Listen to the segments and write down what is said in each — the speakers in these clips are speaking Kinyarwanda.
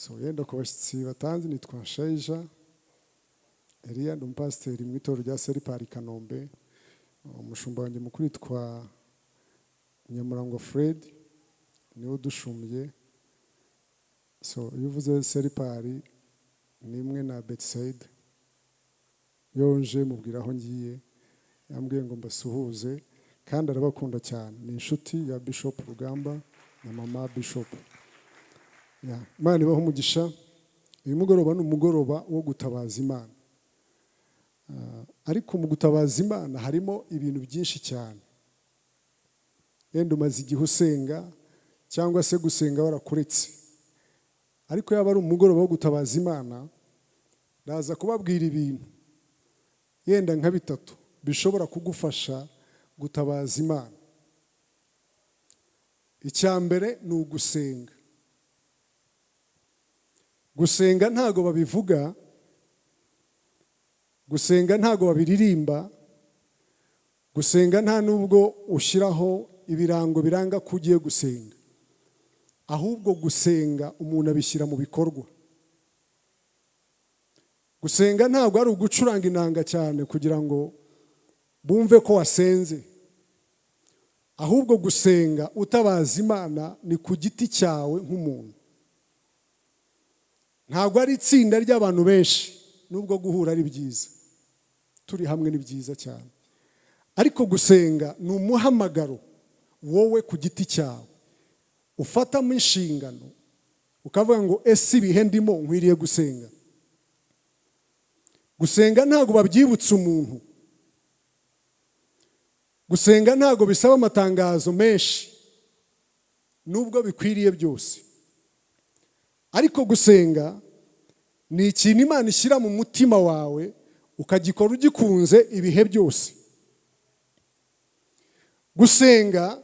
So yenda ku bashyitsi batanzi, nitwa Shayija Eliya, ndi umupasiteri mu itorero rya Seripari Kanombe. Umushumba wanjye mukuru yitwa Nyamurangwa Fred, niwe udushumbye. So iyo uvuze Seripari ni imwe na Bethsaida. Iyo nje mubwira aho ngiye, yambwiye ngo mbasuhuze kandi arabakunda cyane. Ni inshuti ya Bishop Rugamba na mama Bishop. Yeah, Imana ibahe umugisha. Uyu mugoroba ni umugoroba wo gutabaza Imana. Ariko mu gutabaza Imana harimo ibintu byinshi cyane. Yenda umaze igihe usenga cyangwa se gusenga warakuretse, ariko yaba ari umugoroba wo gutabaza Imana, ndaza kubabwira ibintu yenda nka bitatu bishobora kugufasha gutabaza Imana. Icya mbere ni ugusenga. Gusenga ntago babivuga, gusenga ntago babiririmba, gusenga nta nubwo ushyiraho ibirango biranga ko ugiye gusenga, ahubwo gusenga umuntu abishyira mu bikorwa. Gusenga ntabwo ari ugucuranga inanga cyane kugira ngo bumve ko wasenze, ahubwo gusenga utabaza Imana ni ku giti cyawe nk'umuntu. Ntabwo ari itsinda ry'abantu benshi, nubwo guhura ari byiza, turi hamwe ni byiza cyane, ariko gusenga ni umuhamagaro wowe ku giti cyawe ufatamo inshingano, ukavuga ngo: "Ese ibihe ndimo nkwiriye gusenga?" Gusenga ntabwo babyibutsa umuntu, gusenga ntabwo bisaba amatangazo menshi, nubwo bikwiriye byose, ariko gusenga ni ikintu Imana ishyira mu mutima wawe, ukagikora ugikunze ibihe byose. Gusenga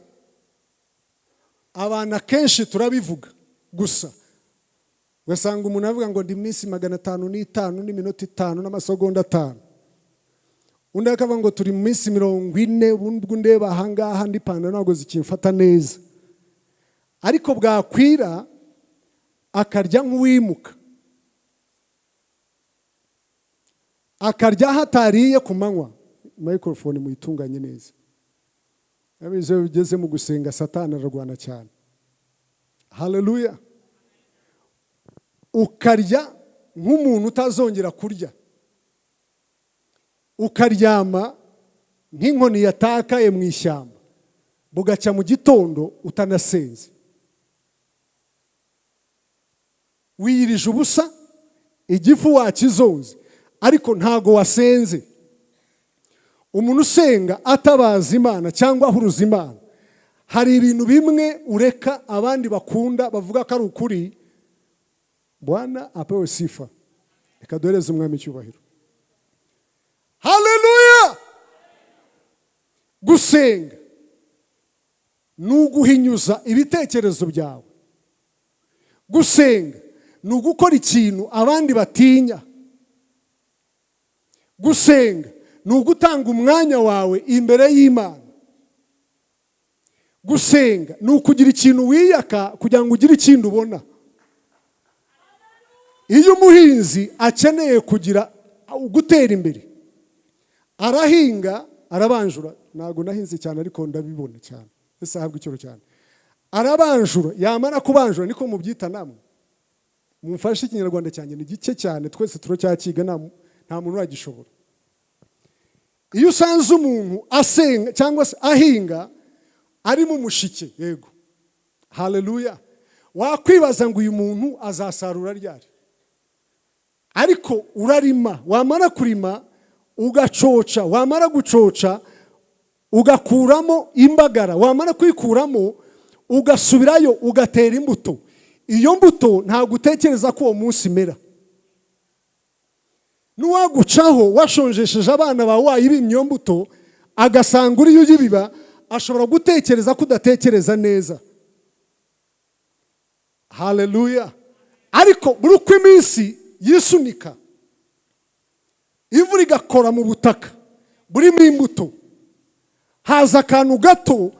abantu akenshi turabivuga gusa, ugasanga umuntu avuga ngo ndi iminsi 505 n'iminota 5 n'amasegonda 5, undi akavuga ngo turi mu minsi 40, ubwo ndeba ahangaha n'ipantaro ntabwo zikimfata neza, ariko bwakwira akarya nk'uwimuka, akarya aho atariye ku manywa. Microphone muyitunganye neza. Abizi iyo bigeze mu gusenga, Satani ararwana cyane. Haleluya! Ukarya nk'umuntu utazongera kurya, ukaryama nk'inkoni yatakaye mu ishyamba, bugacya mu gitondo utanasenze, wiyirije ubusa, igifu wakizonze, ariko ntago wasenze. Umuntu usenga atabaza Imana cyangwa ahuruza Imana, hari ibintu bimwe ureka abandi bakunda bavuga ko ari ukuri. Bwana apewe sifa. Reka duhereze Umwami icyubahiro. Haleluya! Gusenga ni uguhinyuza ibitekerezo byawe, gusenga ni ugukora ikintu abandi batinya, gusenga ni ugutanga umwanya wawe imbere y'Imana, gusenga ni ukugira ikintu wiyaka kugira ngo ugire ikindi ubona. Iyo umuhinzi akeneye kugira gutera imbere, arahinga, arabanjura. Ntabwo nahinze cyane, ariko ndabibona cyane. Ese ahabwa icyoro cyane, arabanjura, yamara kubanjura, niko mubyita namwe, mumfashe, Ikinyarwanda cyanjye ni gike cyane, twese turacyakiga, nta muntu uragishobora. Iyo usanze umuntu asenga cyangwa se ahinga ari mu mushike, yego, haleluya, wakwibaza ngo uyu muntu azasarura ryari? Ariko urarima, wamara kurima ugacoca, wamara gucoca ugakuramo imbagara, wamara kwikuramo ugasubirayo ugatera imbuto. Iyo mbuto ntabwo utekereza ko uwo munsi imera. N'uwagucaho washonjesheje abana bawe, wayibimye iyo mbuto, agasanga uriyo uyibiba, ashobora gutekereza ko udatekereza neza. Haleluya! Ariko buri uko iminsi yisunika, imvura igakora mu butaka burimo imbuto, haza akantu gato,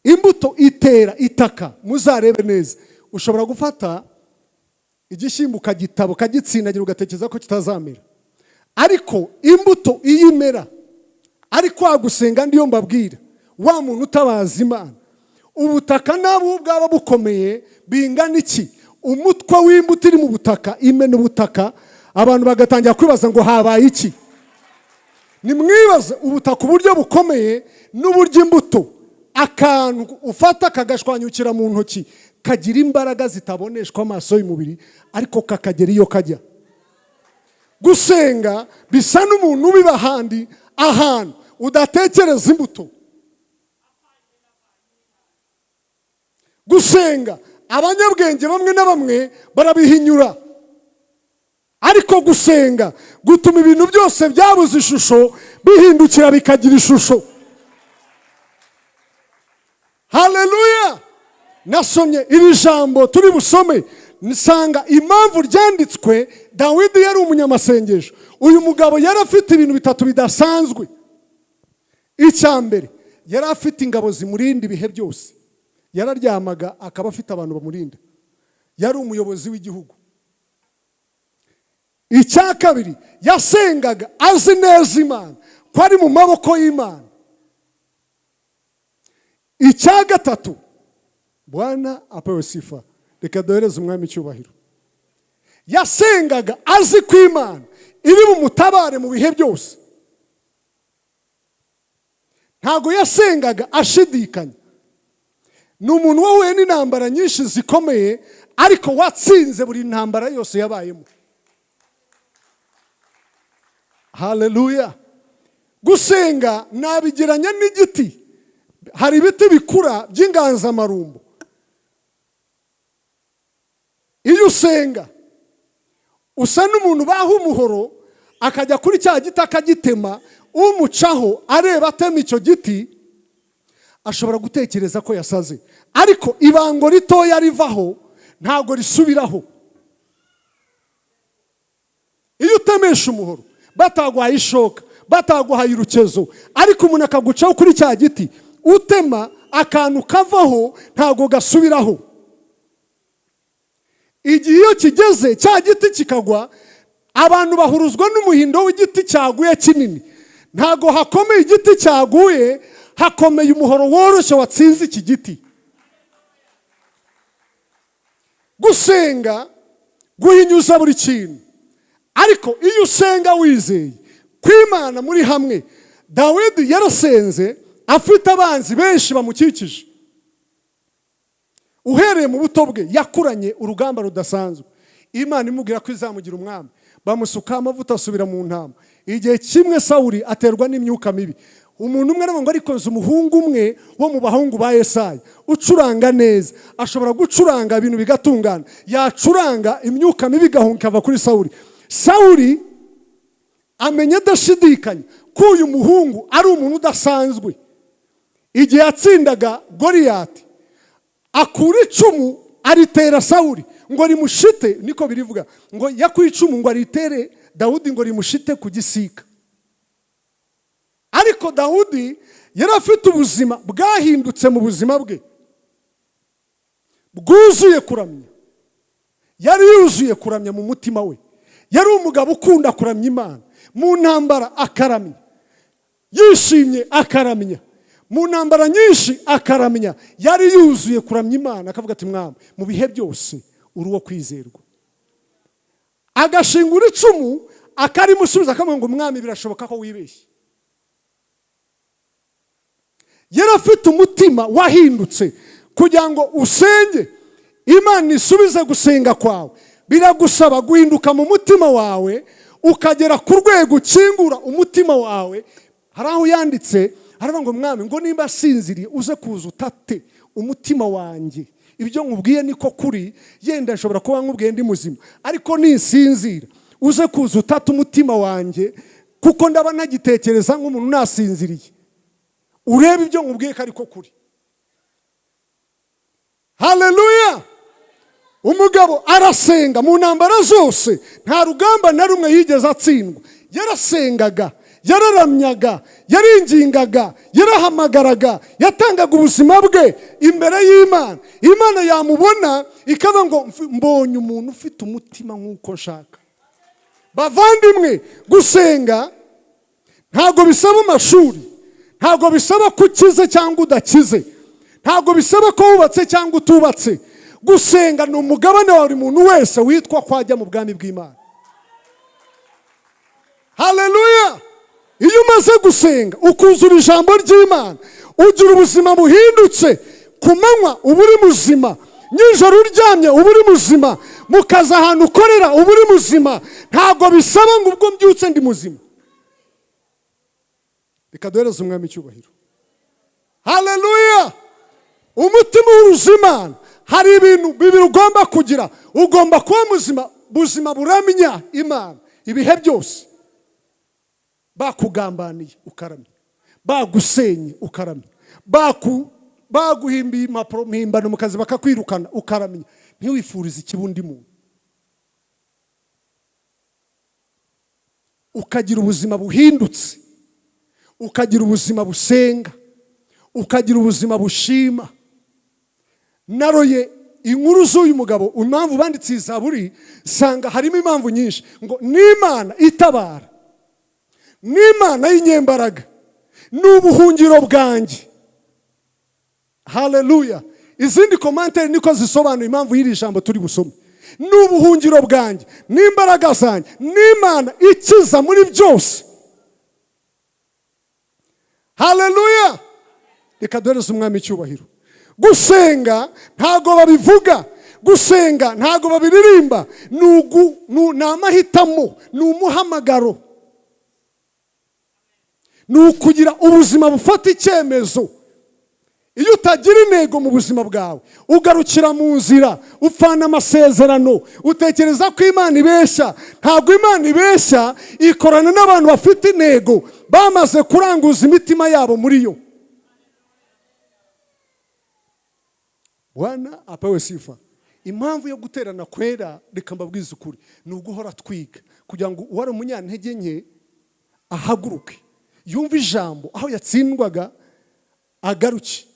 imbuto itera itaka. Muzarebe neza, ushobora gufata Igishyimbo ukagitaba, ukagitsindagira, ugatekereza ko kitazamera, ariko imbuto iyo imera, ariko wagusenga, ndiyo mbabwira, wa muntu utabaza Imana, ubutaka nabwo bwaba bukomeye bingana iki, umutwe w'imbuto iri mu butaka imena ubutaka, abantu bagatangira kwibaza ngo habaye iki? Nimwibaze ubutaka uburyo bukomeye n'uburyo imbuto, akantu ufata kagashwanyukira mu ntoki, kagira imbaraga zitaboneshwa amaso y'umubiri, ariko kakagera iyo kajya. Gusenga bisa n'umuntu ubiba ahandi ahantu udatekereza imbuto. Gusenga, abanyabwenge bamwe na bamwe barabihinyura, ariko gusenga gutuma ibintu byose byabuze ishusho bihindukira bikagira ishusho. Haleluya! Nasomye iri jambo turi busome, nsanga impamvu ryanditswe, Dawidi yari umunyamasengesho. Uyu mugabo yari afite ibintu bitatu bidasanzwe. Icya mbere, yari afite ingabo zimurinda ibihe byose. Yararyamaga akaba afite abantu bamurinda, yari umuyobozi w'igihugu. Icya kabiri, yasengaga azi neza Imana, ko ari mu maboko y'Imana. Icya gatatu, Bwana apewe sifa, reka duhereze Umwami icyubahiro. Yasengaga azi ko Imana iri bumutabare mu bihe byose. Ntabwo yasengaga ashidikanya. Ni umuntu wahuye n'intambara nyinshi zikomeye, ariko watsinze buri ntambara yose yabayemo. Haleluya! Gusenga nabigeranya n'igiti. Hari ibiti bikura by'inganzamarumbo. Iyo usenga usa n'umuntu baha umuhoro akajya kuri cya giti akagitema. Umucaho areba atema icyo giti ashobora gutekereza ko yasaze, ariko ibango ritoya rivaho ntabwo risubiraho. Iyo utemesha umuhoro, bataguhaye ishoka, bataguhaye urukezo, ariko umuntu akagucaho kuri cya giti utema, akantu kavaho ntabwo gasubiraho. Igihe iyo kigeze cya giti kikagwa, abantu bahuruzwa n'umuhindo w'igiti cyaguye kinini. Ntabwo hakomeye igiti cyaguye, hakomeye umuhoro woroshye watsinze iki giti. Gusenga guhinyuza buri kintu, ariko iyo usenga wizeye kwimana muri hamwe. Dawidi yarasenze afite abanzi benshi bamukikije. Uhereye mu buto bwe yakuranye urugamba rudasanzwe. Imana imubwira ko izamugira umwami, bamusukaho amavuta asubira mu ntama. Igihe kimwe Sawuri aterwa n'imyuka mibi. Umuntu umwe aravuga ngo ariko nzi umuhungu umwe wo mu bahungu ba Yesayi ucuranga neza, ashobora gucuranga ibintu bigatungana, yacuranga imyuka mibi igahunga ikava kuri Sawuri. Sawuri amenya adashidikanya ko uyu muhungu ari umuntu udasanzwe. Igihe yatsindaga Goriyati, akura icumu aritera Sawuri ngo rimushite. Niko birivuga ngo yakuye icumu ngo aritere Dawudi ngo rimushite ku gisika. Ariko Dawudi yari afite ubuzima bwahindutse mu buzima bwe bwuzuye kuramya. Yari yuzuye kuramya mu mutima we. Yari umugabo ukunda kuramya Imana. Mu ntambara akaramya, yishimye akaramya, mu ntambara nyinshi akaramya. Yari yuzuye kuramya Imana, akavuga ati: "Mwami, mu bihe byose uri uwo kwizerwa." Agashingura icumu akarimusubiza, akavuga ngo: "Mwami, birashoboka ko wibeshye." Yari afite umutima wahindutse. Kugira ngo usenge Imana isubize gusenga kwawe, biragusaba guhinduka mu mutima wawe, ukagera ku rwego ukingura umutima wawe. Hari aho yanditse, haravuga ngo: "Mwami, ngo nimba asinziriye, uze kuza utate umutima wanjye. Ibyo nkubwiye niko kuri. Yenda nshobora kuba nkubwiye ndi muzima, ariko ninsinzira uze kuza utate umutima wanjye, kuko ndaba ntagitekereza nk'umuntu nasinziriye. Urebe ibyo nkubwiye ko ariko kuri." Haleluya! Umugabo arasenga mu ntambara zose, nta rugamba na rumwe yigeze atsindwa. Yarasengaga, Yararamyaga, yaringingaga, yarahamagaraga, yatangaga ubuzima bwe imbere y'Imana. Imana yamubona ikaba ngo mbonye umuntu ufite umutima nk'uko nshaka. Bavandimwe, gusenga ntabwo bisaba amashuri, ntabwo bisaba ko ukize cyangwa udakize, ntabwo bisaba ko wubatse cyangwa utubatse. Gusenga ni umugabane wa buri muntu wese witwa ko ajya mu bwami bw'Imana. Haleluya! Iyo umaze gusenga ukuzura ijambo ry'Imana, ugira ubuzima buhindutse. Ku manywa uba uri muzima, nijoro uryamye uba uri muzima, mu kazi ahantu ukorera uba uri muzima. Ntabwo bisaba ngo ubwo mbyutse ndi muzima. Reka duhereze Umwami icyubahiro. Haleluya! Umutima uhuruza Imana, hari ibintu bibiri ugomba kugira. Ugomba kuba muzima, buzima buramya Imana ibihe byose. Bakugambaniye ukaramya, bagusenye ukaramya, baguhimbiye impapuro mpimbano mu kazi bakakwirukana ukaramya. Ntiwifurize ikibi undi muntu. Ukagira ubuzima buhindutse, ukagira ubuzima busenga, ukagira ubuzima bushima. Naroye inkuru z'uyu mugabo, impamvu banditse iyi zaburi, sanga harimo impamvu nyinshi. Ngo n'Imana itabara, n'Imana y'inyembaraga, ni ubuhungiro bwanjye. Haleluya! Izindi commentaire niko zisobanura impamvu y'iri jambo turi busome. Ni ubuhungiro bwanjye, n'imbaraga zanjye, n'Imana ikiza muri byose. Haleluya! Reka duhereze Umwami icyubahiro. Gusenga ntago babivuga, gusenga ntago babiririmba, ni amahitamo, ni umuhamagaro, ni ukugira ubuzima bufata icyemezo. Iyo utagira intego mu buzima bwawe, ugarukira mu nzira, upfana amasezerano, utekereza ko Imana ibeshya. Ntabwo Imana ibeshya, ikorana n'abantu bafite intego, bamaze kuranguza imitima yabo muri yo. Bwana apewe sifa. Impamvu yo guterana kwera, reka mbabwize ukuri, ni uguhora twiga kugira ngo uwari umunyantege nke ahaguruke, yumve ijambo aho yatsindwaga agaruke.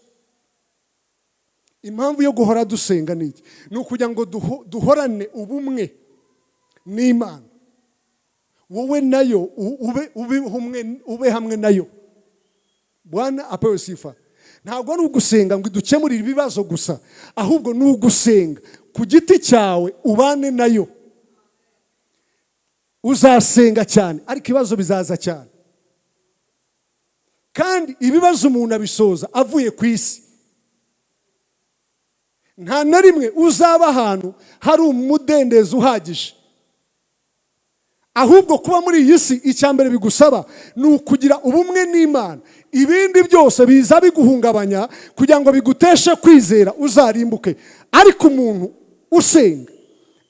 Impamvu yo guhora dusenga ni iki? Ni ukugira ngo duhorane ubumwe n'Imana. Wowe nayo ube hamwe nayo. Bwana apewe sifa. Ntabwo ari ugusenga ngo idukemurire ibibazo gusa, ahubwo ni ugusenga ku giti cyawe ubane nayo. Uzasenga cyane ariko ibibazo bizaza cyane, kandi ibibazo umuntu abisoza avuye ku isi. Nta na rimwe uzaba ahantu hari umudendezo uhagije. Ahubwo kuba muri iyi si, icya mbere bigusaba ni ukugira ubumwe n'Imana. Ibindi byose biza biguhungabanya kugira ngo biguteshe kwizera, uzarimbuke. Ariko umuntu usenga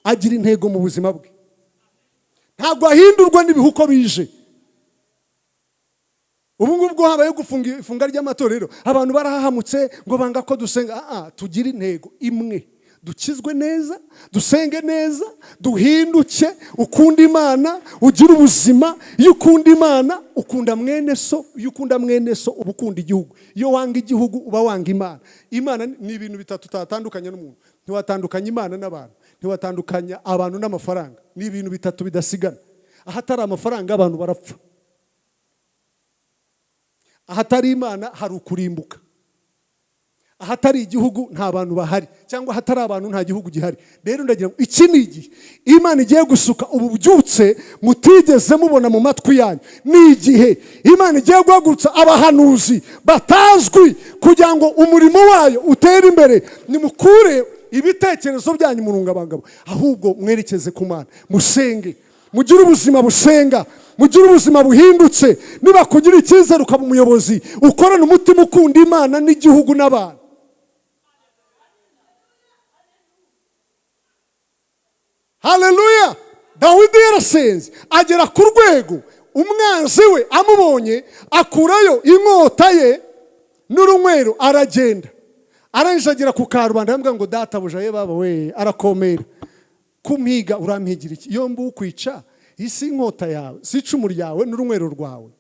agira intego mu buzima bwe, ntabwo ahindurwa n'ibihe uko bije. Ubu ngubu habayeho gufunga ifunga ry'amatorero, abantu barahahamutse ngo banga ko dusenga. Tugire intego imwe, dukizwe neza, dusenge neza, duhinduke. Ukunda Imana ugira ubuzima. Iyo ukunda Imana ukunda mwene so, iyo ukunda mwene so uba ukunda igihugu, iyo wanga igihugu uba wanga Imana. Imana ni ibintu bitatu utatandukanya n'umuntu. Ntiwatandukanya Imana n'abantu, ntiwatandukanya abantu n'amafaranga. Ni ibintu bitatu bidasigana. Ahatari amafaranga abantu barapfa, ahatari Imana hari ukurimbuka, ahatari igihugu nta bantu bahari, cyangwa ahatari abantu nta gihugu gihari. Rero ndagira ngo iki ni igihe Imana igiye gusuka ububyutse mutigeze mubona mu matwi yanyu. Ni igihe Imana igiye guhagurutsa abahanuzi batazwi kugira ngo umurimo wayo utere imbere. Nimukure ibitekerezo byanyu mu rungabangabo, ahubwo mwerekeze ku Mana, musenge, mugire ubuzima busenga, mugire ubuzima buhindutse. Niba kugira icyizere ukaba umuyobozi, ukorana umutima ukunda Imana n'igihugu n'abantu. Haleluya! Dawidi yarasenze agera ku rwego umwanzi we amubonye akurayo inkota ye n'urunywero, aragenda arangije agera ku karubanda, aramubwira ngo databuja ye baba we, arakomera kumpiga urampigira iki? Iyo mbu ukwica isi inkota yawe, si icumu ryawe n'urunywero rwawe.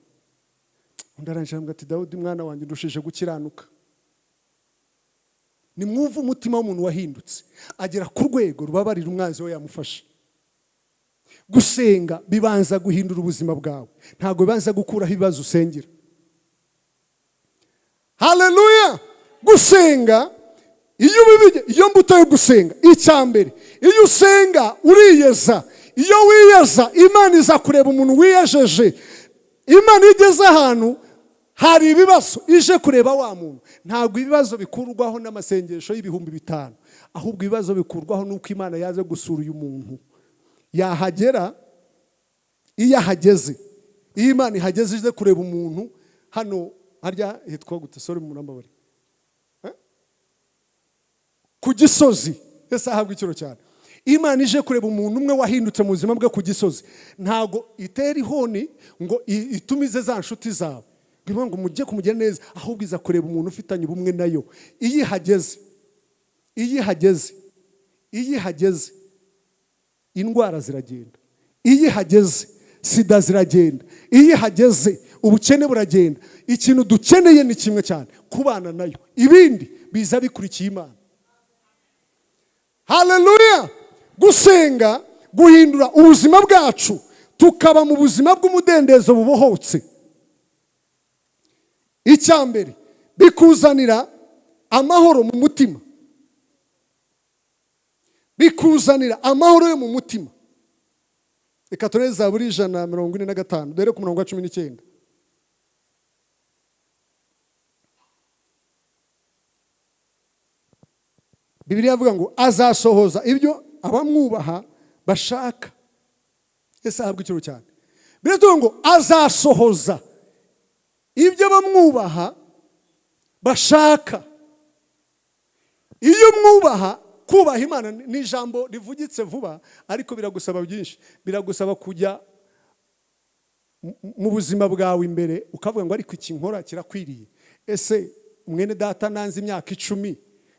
Undi arangije aramubwira ati: "Dawudi, mwana wanjye, ndushije gukiranuka." Nimwumve umutima w'umuntu wahindutse, agera ku rwego rubabarira umwanzi we yamufashe. Gusenga bibanza guhindura ubuzima bwawe, ntabwo bibanza gukuraho ibibazo usengera. Haleluya! Gusenga, iyo ubibye iyo mbuto yo gusenga, icya mbere, iyo usenga uriyeza. Iyo wiyeza, Imana iza kureba umuntu wiyejeje. Imana iyo igeze ahantu hari ibibazo, ije kureba wa muntu, ntabwo ibibazo bikurwaho n'amasengesho y'5,000, ahubwo ibibazo bikurwaho n'uko Imana yaje gusura uyu muntu. Yahagera, iyo ahageze, iyo Imana ihageze ije kureba umuntu hano, harya hitwa gute? Sorry, murambabare. Ku Gisozi. Ese ahabwa ikiro cyane. Imana ije kureba umuntu umwe wahindutse mu buzima bwe ku Gisozi, ntabwo itera ihoni ngo itumize za nshuti zawe ngo ivuge ngo mujye kumugira neza, ahubwo iza kureba umuntu ufitanye ubumwe nayo. Iyo ihageze, iyo ihageze, iyo ihageze, indwara ziragenda. Iyo ihageze, sida ziragenda. Iyo ihageze, ubukene buragenda. Ikintu dukeneye ni kimwe cyane: kubana nayo. Ibindi biza bikurikiye Imana. Haleluya! Gusenga guhindura ubuzima bwacu, tukaba mu buzima bw'umudendezo bubohotse. Icya mbere, bikuzanira amahoro mu mutima, bikuzanira amahoro yo mu mutima. Reka turebe Zaburi 145, dore ku murongo wa 19. Bibiliya avuga ngo azasohoza ibyo abamwubaha bashaka. Ese ahabwa ikiro cyane. Biravuga ngo azasohoza ibyo abamwubaha bashaka. Iyo mwubaha, kubaha Imana ni ijambo rivugitse vuba, ariko biragusaba byinshi. Biragusaba kujya mu buzima bwawe imbere, ukavuga ngo: "Ariko iki nkora kirakwiriye? Ese mwene data nanze imyaka 10,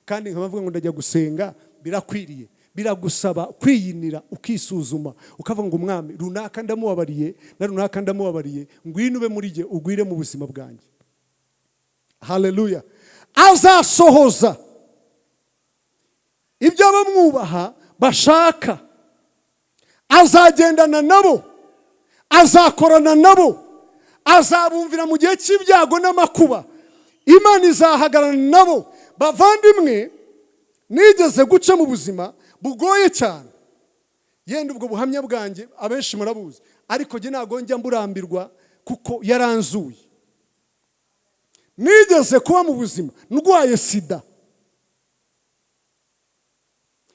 kandi nkaba mvuga ngo ndajya gusenga, birakwiriye?" Biragusaba kwiyinira, ukisuzuma, ukavuga ngo: "Umwami, runaka ndamubabariye, na runaka ndamubabariye, ngwino ube muri jye, ugwire mu buzima bwanjye." Haleluya! Azasohoza ibyo abamwubaha bashaka, azagendana nabo, azakorana nabo, azabumvira mu gihe cy'ibyago n'amakuba. Imana izahagararana nabo. Bavandimwe, nigeze guca mu buzima bugoye cyane. Yenda ubwo buhamya bwanjye abenshi murabuzi, ariko njye ntabwo njya mburambirwa kuko yaranzuye. Nigeze kuba mu buzima ndwaye sida,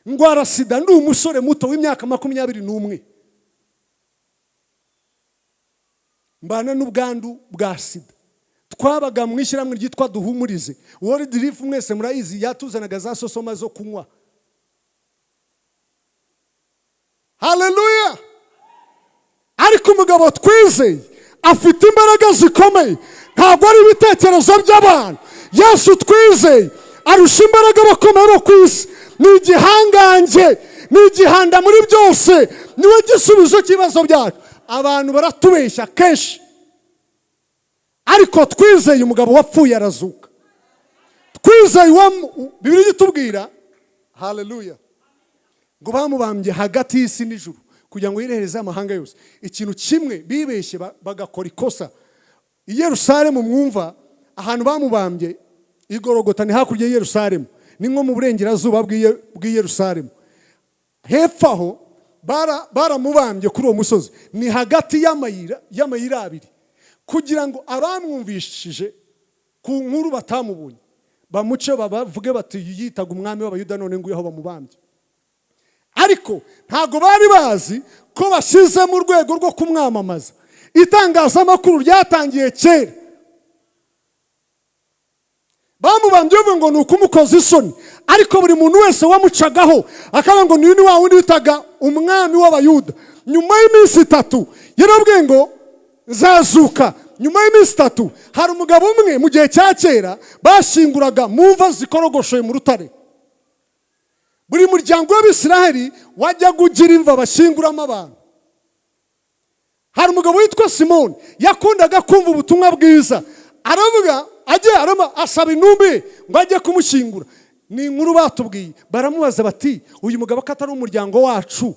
ndwara sida ndi umusore muto w'imyaka 21, mbana n'ubwandu bwa sida. Twabaga mu ishyirahamwe ryitwa Duhumurize World Relief, mwese murayizi, yatuzanaga za sosoma zo kunywa. Haleluya! Ariko umugabo twizeye afite imbaraga zikomeye, ntabwo ari ibitekerezo by'abantu. Yesu twizeye arusha imbaraga abakomeye bo ku isi. Ni igihangange, ni igihanda muri byose, niwe gisubizo cy'ibibazo byacu. Abantu baratubeshya kenshi, ariko twizeye umugabo wapfuye arazuka. Twizeye uwo Bibiliya itubwira, haleluya, ngo bamubambye hagati y'isi n'ijuru kugira ngo yirehereze amahanga yose. Ikintu kimwe bibeshye, bagakora ikosa, i Yerusalemu mwumva ahantu bamubambye, Igorogota, ni hakurya y'i Yerusalemu, ni nko mu burengerazuba bw'i Yerusalemu. Hepfo aho baramubambye kuri uwo musozi, ni hagati y'amayira abiri, kugira ngo abamwumvishije ku nkuru batamubonye bamuce, bavuge bati: "Yitaga umwami w'Abayuda, none nguyu aho bamubambye." Ariko ntabwo bari bazi ko bashyize mu rwego rwo kumwamamaza. Itangazamakuru ryatangiye kera. Bamubambye bavuga ngo ni ukumukoza isoni, ariko buri muntu wese wamucagaho akavuga ngo: "Niyu ni wa wundi witaga umwami w'Abayuda." Nyuma y'iminsi 3 yarabwiye ngo: "Nzazuka nyuma y'iminsi 3." Hari umugabo umwe mu gihe cya kera bashyinguraga mu mva zikorogoshoye mu rutare. Buri muryango w'Abisiraheli wajyaga ugira imva bashyinguramo abantu. Hari umugabo witwa Simoni yakundaga kumva ubutumwa bwiza, aravuga ajye arama asaba intumbi ngo ajye kumushyingura. Ni inkuru batubwiye. Baramubaza bati: "Uyu mugabo ko atari umuryango wacu,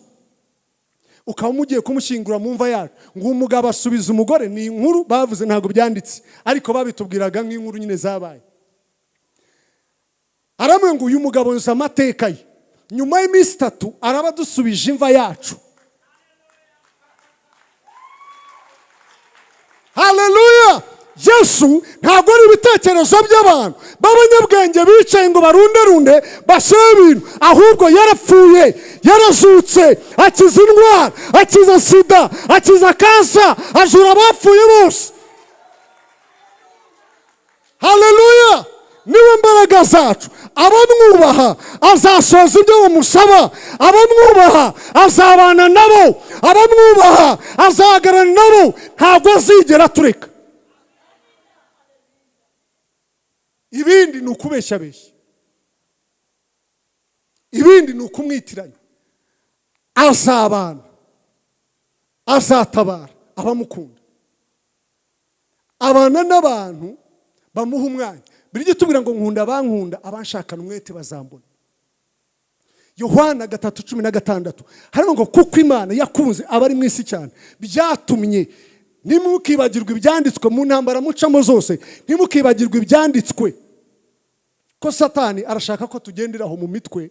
ukaba mugiye kumushyingura mu mva yacu?" Ngo umugabo asubiza umugore, ni inkuru bavuze, ntabwo byanditse, ariko babitubwiraga nk'inkuru nyine zabaye. Aramubwira ngo: "Uyu mugabo nzi amateka ye, nyuma y'iminsi 3 araba adusubije imva yacu." Haleluya! Yesu ntabwo ari ibitekerezo by'abantu b'abanyabwenge bicaye ngo barunderunde bashyire ibintu, ahubwo yarapfuye, yarazutse, akiza indwara, akiza sida, akiza kansa, ajura abapfuye bose. Haleluya! Niwe mbaraga zacu. Abamwubaha azasohoza ibyo bamusaba, abamwubaha azabana nabo, abamwubaha azahagarara nabo, ntabwo azigera atureka. Ibindi ni ukubeshyabeshya, ibindi ni ukumwitiranya. Azabana, azatabara abamukunda, abana n'abantu bamuha umwanya. Bibiliya itubwira ngo: "Nkunda abankunda, abanshakana umwete bazambona." Yohana 3:16 hariho ngo: "Kuko Imana yakunze abari mu isi cyane, byatumye." Ntimukibagirwe ibyanditswe mu ntambara mucamo zose, ntimukibagirwe ibyanditswe, ko Satani arashaka ko tugenderaho mu mitwe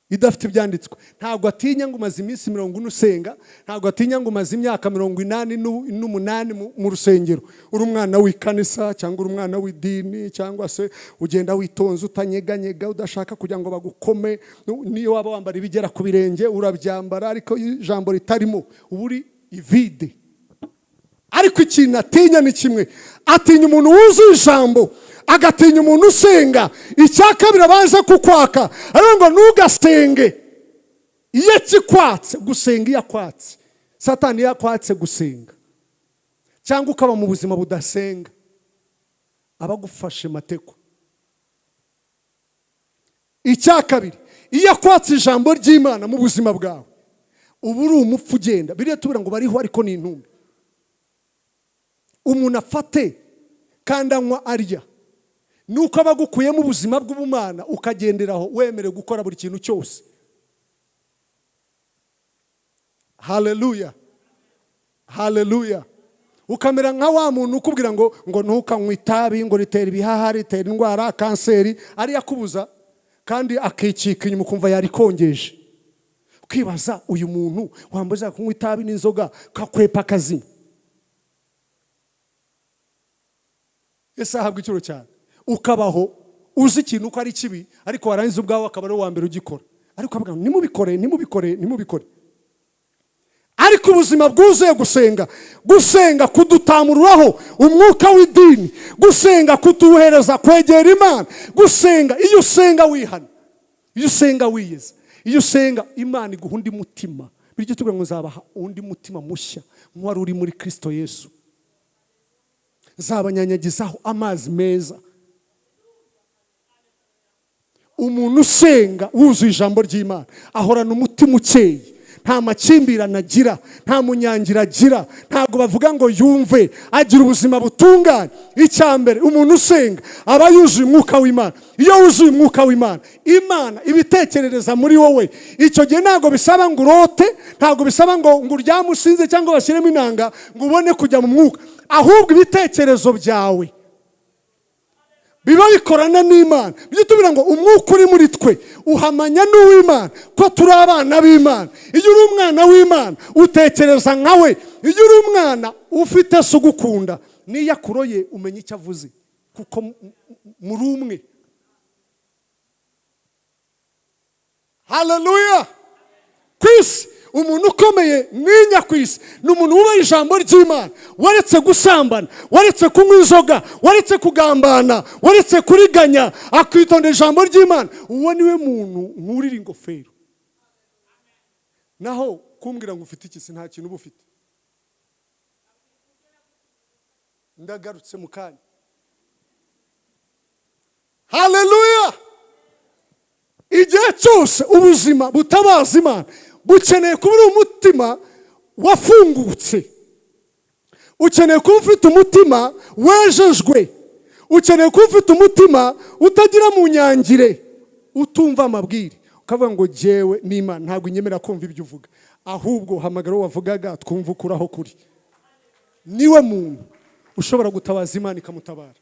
idafite ibyanditswe. Ntabwo atinya ngo umaze iminsi 40 usenga, ntabwo atinya ngo umaze imyaka 88 mu rusengero, uri umwana w'ikanisa cyangwa uri umwana w'idini, cyangwa se ugenda witonze, utanyeganyega, udashaka kugira ngo bagukome. Niyo waba wambara ibigera ku birenge urabyambara, ariko iyo ijambo ritarimo uba uri ivide. Ariko ikintu atinya ni kimwe: atinya umuntu wuzuye ijambo, agatinya umuntu usenga. Icya kabiri abanza kukwaka, aravuga ngo ntugasenge. Iyo akikwatse gusenga, iyo akwatse Satani, iyo akwatse gusenga cyangwa ukaba mu buzima budasenga, aba agufashe mateko. Icya kabiri, iyo akwatse ijambo ry'Imana mu buzima bwawe, uba uri umupfu ugenda. Biriya tubura ngo bariho ariko ni intumbi. Umuntu afate kandi anywa, arya, nuko aba agukuyemo ubuzima bw'ubumana, ukagenderaho wemerewe gukora buri kintu cyose. Haleluya, haleluya! Ukamera nka wa muntu ukubwira ngo ntukanywe itabi, ngo ritera ibihaha, ritera indwara, kanseri, ariyo akubuza kandi akikika inyuma, ukumva yarikongeje. Ukibaza uyu muntu wambuza kunywa itabi n'inzoga kakwepa akazima. Ese ahabwa icyuro cyane. Ukabaho uzi ikintu ko ari kibi, ariko warangiza ubwawe akaba ari uwa mbere ugikora, ariko avuga ngo nimubikore, nimubikore, nimubikore. Ariko ubuzima bwuzuye gusenga, gusenga kudutamururaho umwuka w'idini, gusenga kutuhereza kwegera Imana, gusenga, iyo usenga wihana, iyo usenga wiyeza, iyo usenga Imana iguha undi mutima. Bityo tuvuga ngo nzabaha undi mutima mushya nk'uwari uri muri Kristo Yesu, nzabanyanyagizaho amazi meza. Umuntu usenga wuzuye ijambo ry'Imana ahorana umutima ukeye, nta makimbirane agira, nta munyangira agira, ntabwo bavuga ngo yumve, agira ubuzima butunganye. Icya mbere, umuntu usenga aba yuzuye umwuka w'Imana. Iyo wuzuye umwuka w'Imana, Imana ibitekerereza muri wowe. Icyo gihe ntabwo bisaba ngo urote, ntabwo bisaba ngo uryame usinze cyangwa bashyiremo inanga ngo ubone kujya mu mwuka, ahubwo ibitekerezo byawe biba bikorana n'Imana. Bijya tubwira ngo umwuka uri muri twe uhamanya n'uw'Imana ko turi abana b'Imana. Iyo uri umwana w'Imana utekereza nka we. Iyo uri umwana ufite se ugukunda, n'iyo akuroye umenya icyo avuze, kuko muri umwe. Haleluya! Ku isi umuntu ukomeye mwinya ku isi ni umuntu wubaha ijambo ry'Imana, waretse gusambana, waretse kunywa inzoga, waretse kugambana, waretse kuriganya, akitondera ijambo ry'Imana. Uwo niwe muntu nkurira ingofero. Naho kumbwira ngo ufite iki, si nta kintu uba ufite. Ndagarutse mu kanya. Haleluya! Igihe cyose ubuzima butabaza Imana bukeneye kuba uri umutima Wafungutse, ukeneye kuba ufite umutima wejejwe, ukeneye kuba ufite umutima utagira mu nyangire, utumva amabwire ukavuga ngo: "Jyewe n'Imana ntabwo inyemera kumva ibyo uvuga, ahubwo hamagara uwo wavugaga twumva ukuraho kuri." Niwe muntu ushobora gutabaza Imana ikamutabara.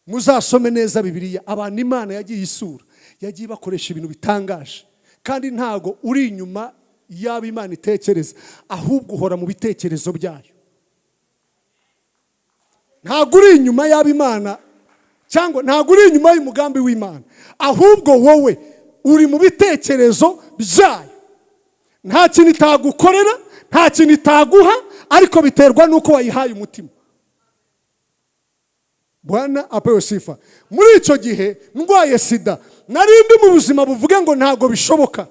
Muzasome neza Bibiliya, abantu Imana yagiye isura, yagiye bakoresha ibintu bitangaje. Kandi ntago uri inyuma y'abo Imana itekereza, ahubwo uhora mu bitekerezo byayo. Ntabwo uri inyuma y'abo Imana, cyangwa ntabwo uri inyuma y'umugambi w'Imana, ahubwo wowe uri mu bitekerezo byayo. Nta kintu itagukorera, nta kintu itaguha, ariko biterwa n'uko wayihaye umutima. Bwana apewe sifa. Muri icyo gihe ndwaye sida, nari ndi mu buzima buvuge ngo ntabwo bishoboka.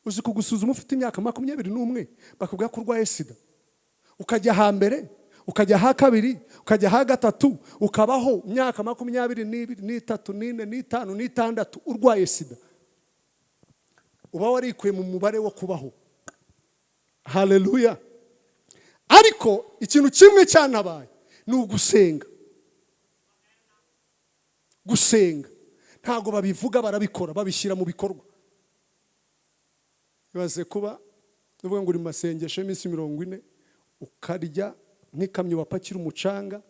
Uzi kugusuzuma ufite imyaka 21, bakubwira ko urwaye sida, ukajya hambere, ukajya ha kabiri, ukajya ha gatatu, ukabaho imyaka 22, 23, 24, 25, 26 urwaye sida, uba warikuye mu mubare wo kubaho. Haleluya! Ariko ikintu kimwe cyanabaye ni ugusenga. Gusenga ntabwo babivuga, barabikora, babishyira mu bikorwa. Ibaze kuba uvuga ngo uri mu masengesho y'iminsi 40, ukarya nk'ikamyo bapakira umucanga,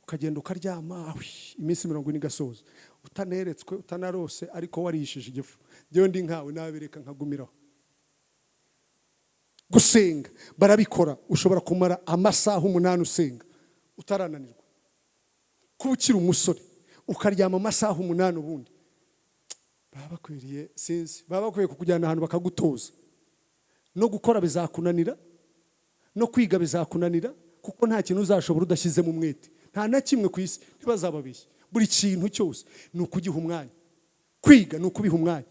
ukagenda ukaryama, ahwi, iminsi 40 igasoza utaneretswe, utanarose, ariko warishije igifu. Njyewe ndi nkawe nabireka nkagumiraho. Gusenga barabikora. Ushobora kumara amasaha 8 usenga utarananirwa. Kuba ukiri umusore ukaryama amasaha 8, ubundi baba bakwiriye, sinzi, baba bakwiye kukujyana ahantu bakagutoza. No gukora bizakunanira, no kwiga bizakunanira, kuko nta kintu uzashobora udashyizemo umwete. Nta na kimwe ku isi, ntibazababeshye. Buri kintu cyose ni ukugiha umwanya. Kwiga ni ukubiha umwanya,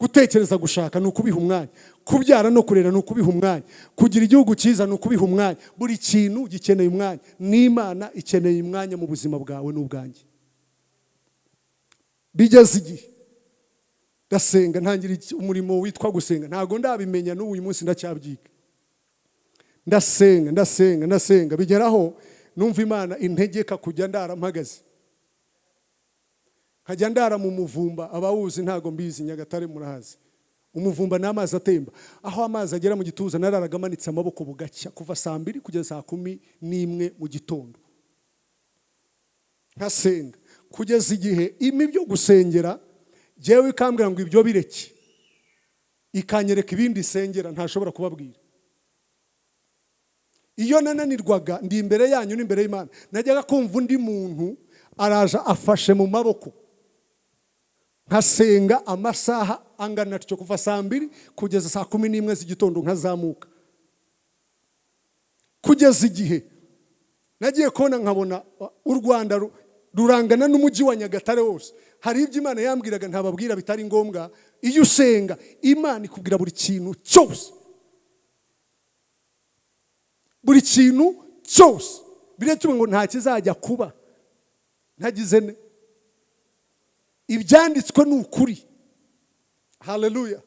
gutekereza gushaka ni ukubiha umwanya, kubyara no kurera ni ukubiha umwanya, kugira igihugu cyiza ni ukubiha umwanya. Buri kintu gikeneye umwanya, n'Imana ikeneye umwanya mu buzima bwawe n'ubwanjye. Bigeze igihe ndasenga, ntangira umurimo witwa gusenga. Ntabwo ndabimenya, n'ubu uyu munsi ndacyabyiga. Ndasenga, ndasenga, ndasenga, bigeraho numva Imana integeka kujya ndara mpagaze, nkajya ndara mu muvumba. Abawuzi, ntabwo mbizi, Nyagatare murahazi. Umuvumba ni amazi atemba, aho amazi agera mu gituza. Nararaga amanitse amaboko bugacya, kuva saa 2 kugeza saa 11 mu gitondo, nkasenga kugeza igihe imi byo gusengera jyewe ikambwira ngo ibyo bireke, ikanyereka ibindi isengera ntashobora kubabwira. Iyo nananirwaga ndi imbere yanyu n'imbere y'Imana, najyaga kumva undi muntu araje afashe mu maboko, nkasenga amasaha angana atyo, kuva saa 2 kugeza saa 11 z'igitondo, nkazamuka, kugeza igihe nagiye kubona nkabona u Rwanda rurangana n'umujyi wa Nyagatare wose. Hari ibyo Imana yambwiraga ntababwira, bitari ngombwa. Iyo usenga, Imana ikubwira buri kintu cyose, buri kintu cyose. Biriya tuvuga ngo nta kizajya kuba ntagize ne. Ibyanditswe ni ukuri. Haleluya!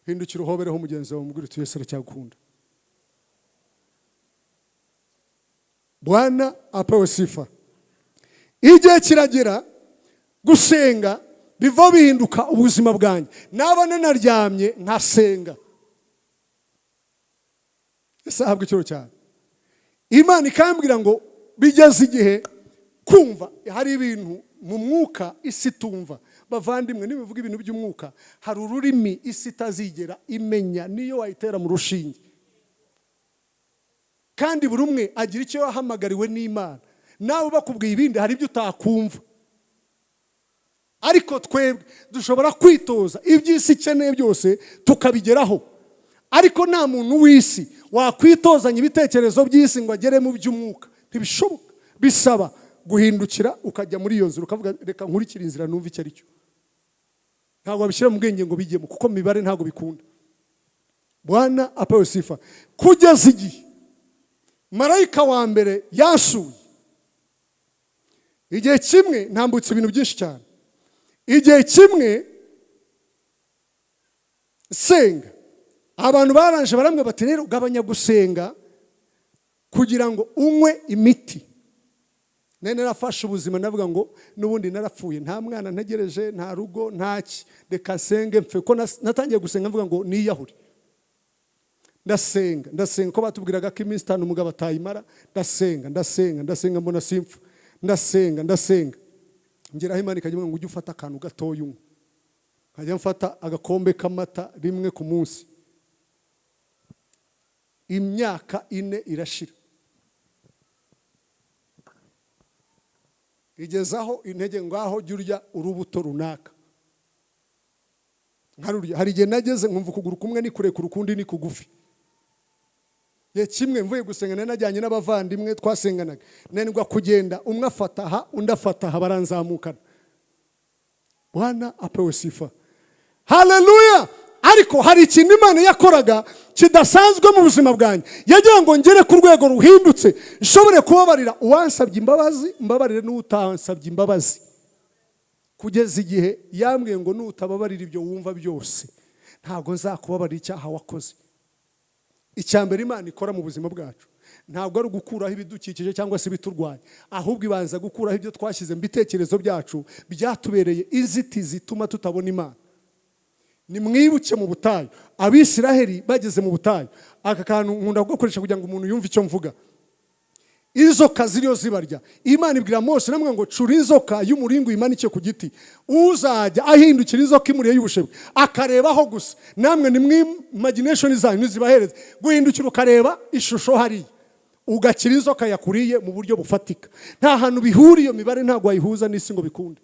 Hindukira uhobereho mugenzi wawe, umubwire uti: "Yesu aracyagukunda." Bwana apewe sifa. Igihe kiragera gusenga biva bihinduka ubuzima bwanjye, naba nanaryamye nkasenga. Ese ahabwa icyubahiro cyane. Imana ikambwira ngo bigeze igihe kumva hari ibintu mu mwuka isi itumva. Bavandimwe, nibivuga ibintu by'umwuka, hari ururimi isi itazigera imenya niyo wayitera mu rushinge. Kandi buri umwe agira icyo yahamagariwe n'Imana. Nawe bakubwiye ibindi, hari ibyo utakumva. Ariko twebwe dushobora kwitoza iby'isi ikeneye byose tukabigeraho, ariko nta muntu w'isi wakwitozanya ibitekerezo by'isi ngo agere mu by'umwuka. Ntibishoboka. Bisaba guhindukira, ukajya muri iyo nzira, ukavuga: "Reka nkurikire inzira numve icyo ari cyo." Ntabwo wabishyira mu bwenge ngo bijyemo, kuko mu mibare ntabwo bikunda. Bwana apewe sifa. Kugeza igihe marayika wa mbere yasuye, igihe kimwe ntambutse ibintu byinshi cyane, igihe kimwe Senga, abantu baranje barambwira bati: "Rero gabanya gusenga kugira ngo unywe imiti." Nari narafashe ubuzima, ndavuga ngo n'ubundi narapfuye, nta mwana ntegereje, nta rugo, ntaki, reka nsenge mpfe. Ko natangiye gusenga mvuga ngo niyahure. Ndasenga, ndasenga, ko batubwiraga ko iminsi 5 umugabo atayimara. Ndasenga, ndasenga, ndasenga, mbona simpfa. Ndasenga, ndasenga, ngeraho Imana ikajya ivuga ngo ujye ufata akantu gatoya unywe. Nkajya mfata agakombe k'amata rimwe ku munsi. Imyaka 4 irashira, igezaho intege, ngaho jya urya urubuto runaka, nkarurya. Hari igihe nageze nkumva ukuguru kumwe ni kurekure, ukundi ni kugufi. Igihe kimwe mvuye gusenga, nari najyanye n'abavandimwe twasenganaga, nanirwa kugenda, umwe afata aha, undi afata aha, baranzamukana. Bwana apewe sifa, haleluya! Ariko hari ikintu Imana yakoraga kidasanzwe mu buzima bwanjye. Yagira ngo ngere ku rwego ruhindutse, nshobore kubabarira uwansabye imbabazi, mbabarire n'utansabye imbabazi, kugeza igihe yambwiye ngo nutababarira ibyo wumva byose, ntabwo nzakubabarira icyaha wakoze. Icya mbere Imana ikora mu buzima bwacu ntabwo ari ugukuraho ibidukikije cyangwa se ibiturwanya, ahubwo ibanza gukuraho ibyo twashyize mu bitekerezo byacu byatubereye inzitizi ituma tutabona Imana. Nimwibuke mu butayu, Abisiraheli bageze mu butayu. Aka kantu nkunda kugakoresha kugira ngo umuntu yumve icyo mvuga. Inzoka ziriyo zibarya. Imana ibwira Mose namwe ngo: "Cura inzoka y'umuringo uyimanike ku giti, uzajya ahindukira inzoka imuriye y'ubushebwe akarebaho gusa." Namwe ni imagination zanyu nizibahereze guhindukira ukareba ishusho hariya, ugakira inzoka yakuriye mu buryo bufatika. Nta hantu bihuriye, iyo mibare ntabwo wayihuza n'isi ngo bikunde.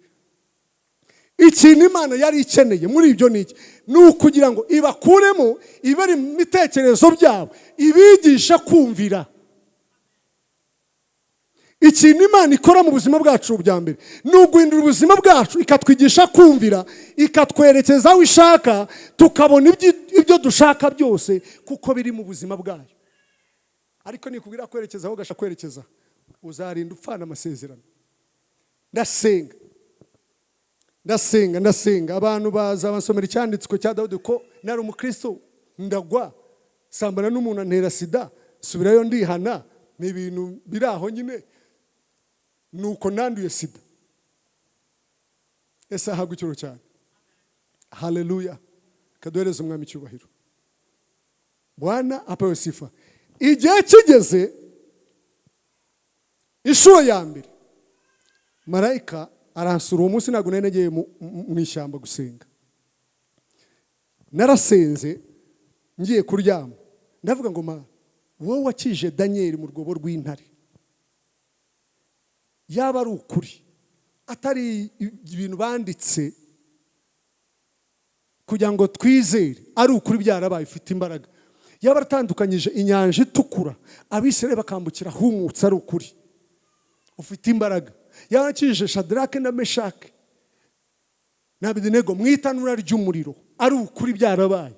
Ikintu Imana yari ikeneye muri ibyo ni iki? Ni ukugira ngo ibakuremo ibari mu bitekerezo byabo, ibigisha kumvira. Ikintu Imana ikora mu buzima bwacu bya mbere ni uguhindura ubuzima bwacu, ikatwigisha kumvira, ikatwerekeza aho ishaka, tukabona ibyo dushaka byose kuko biri mu buzima bwayo. Ariko nikubwira kwerekeza aho ugashaka kwerekeza, uzarinda upfana amasezerano. Ndasenga, ndasenga, ndasenga, abantu baza bansomera icyanditswe cya Dawudi, ko nari umukristo, ndagwa, sambana n'umuntu antera sida, subirayo ndihana. Ni ibintu biri aho nyine, nuko nanduye sida. Ese ahabwa icyubahiro cyane, haleluya! Kaduhereze Umwami icyubahiro. Bwana apewe sifa. Igihe kigeze, inshuro ya mbere marayika aransura. Uwo munsi ntabwo nari nagiye mu ishyamba gusenga, narasenze ngiye kuryama. Ndavuga ngo: "Ma, wowe wakije Daniyeli mu rwobo rw'intare, yaba ari ukuri, atari ibintu banditse kugira ngo twizere, ari ukuri byarabaye, ufite imbaraga. Yaba aratandukanyije Inyanja Itukura, Abisirayeli bakambukira humutse, ari ukuri, ufite imbaraga. Yaba akijije Shadarake na Meshake na Abedenego mu itanura ry'umuriro, ari ukuri byarabaye,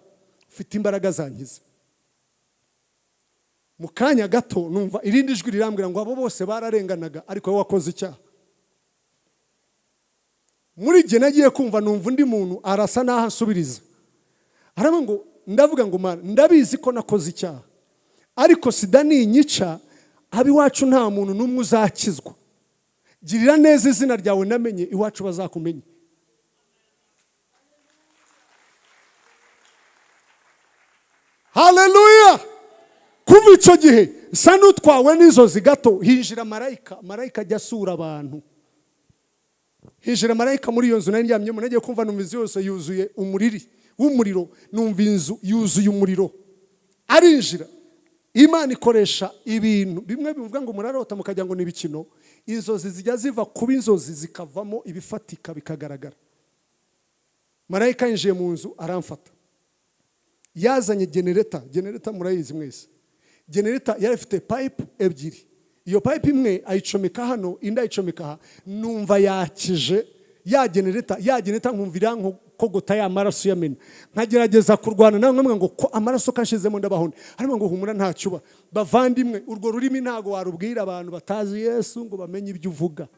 ufite imbaraga zankiza." Mu kanya gato numva irindi jwi rirambwira ngo: "Abo bose bararenganaga, ariko wowe wakoze icyaha." Muri gihe nagiye kumva, numva undi muntu arasa n'aho ansubiriza, aravuga ngo, ndavuga ngo: "Mana, ndabizi ko nakoze icyaha, ariko sida ninyica, ab'iwacu nta muntu n'umwe uzakizwa. Girira neza izina ryawe namenye, iwacu bazakumenye." Haleluya! Kuva icyo gihe nsa n'utwawe n'inzozi gato, hinjira marayika. Marayika ajya asura abantu. Hinjira marayika muri iyo nzu nari ndyamyemo. Nagiye kumva numva inzu yose yuzuye umuriri w'umuriro, numva inzu yuzuye umuriro. Arinjira. Imana ikoresha ibintu bimwe bivuga ngo murarota mukajya ngo ni ibikino. Inzozi zijya ziva kuba inzozi zikavamo ibifatika bikagaragara. Marayika yinjiye mu nzu aramfata, yazanye genereta. Genereta murayizi mwese. Genereta yari ifite pipe ebyiri, iyo pipe imwe ayicomeka hano, indi ayicomeka aha. Numva yakije ya genereta, ya genereta nkumva irankogota, ya maraso yamena. Nkagerageza kurwana nawe, nkamubwira ngo ko amaraso kashizemo ndabaho. Harimo ngo: "Humura, ntacyo uba." Bavandimwe, urwo rurimi ntago warubwira abantu batazi Yesu ngo bamenye ibyo uvuga.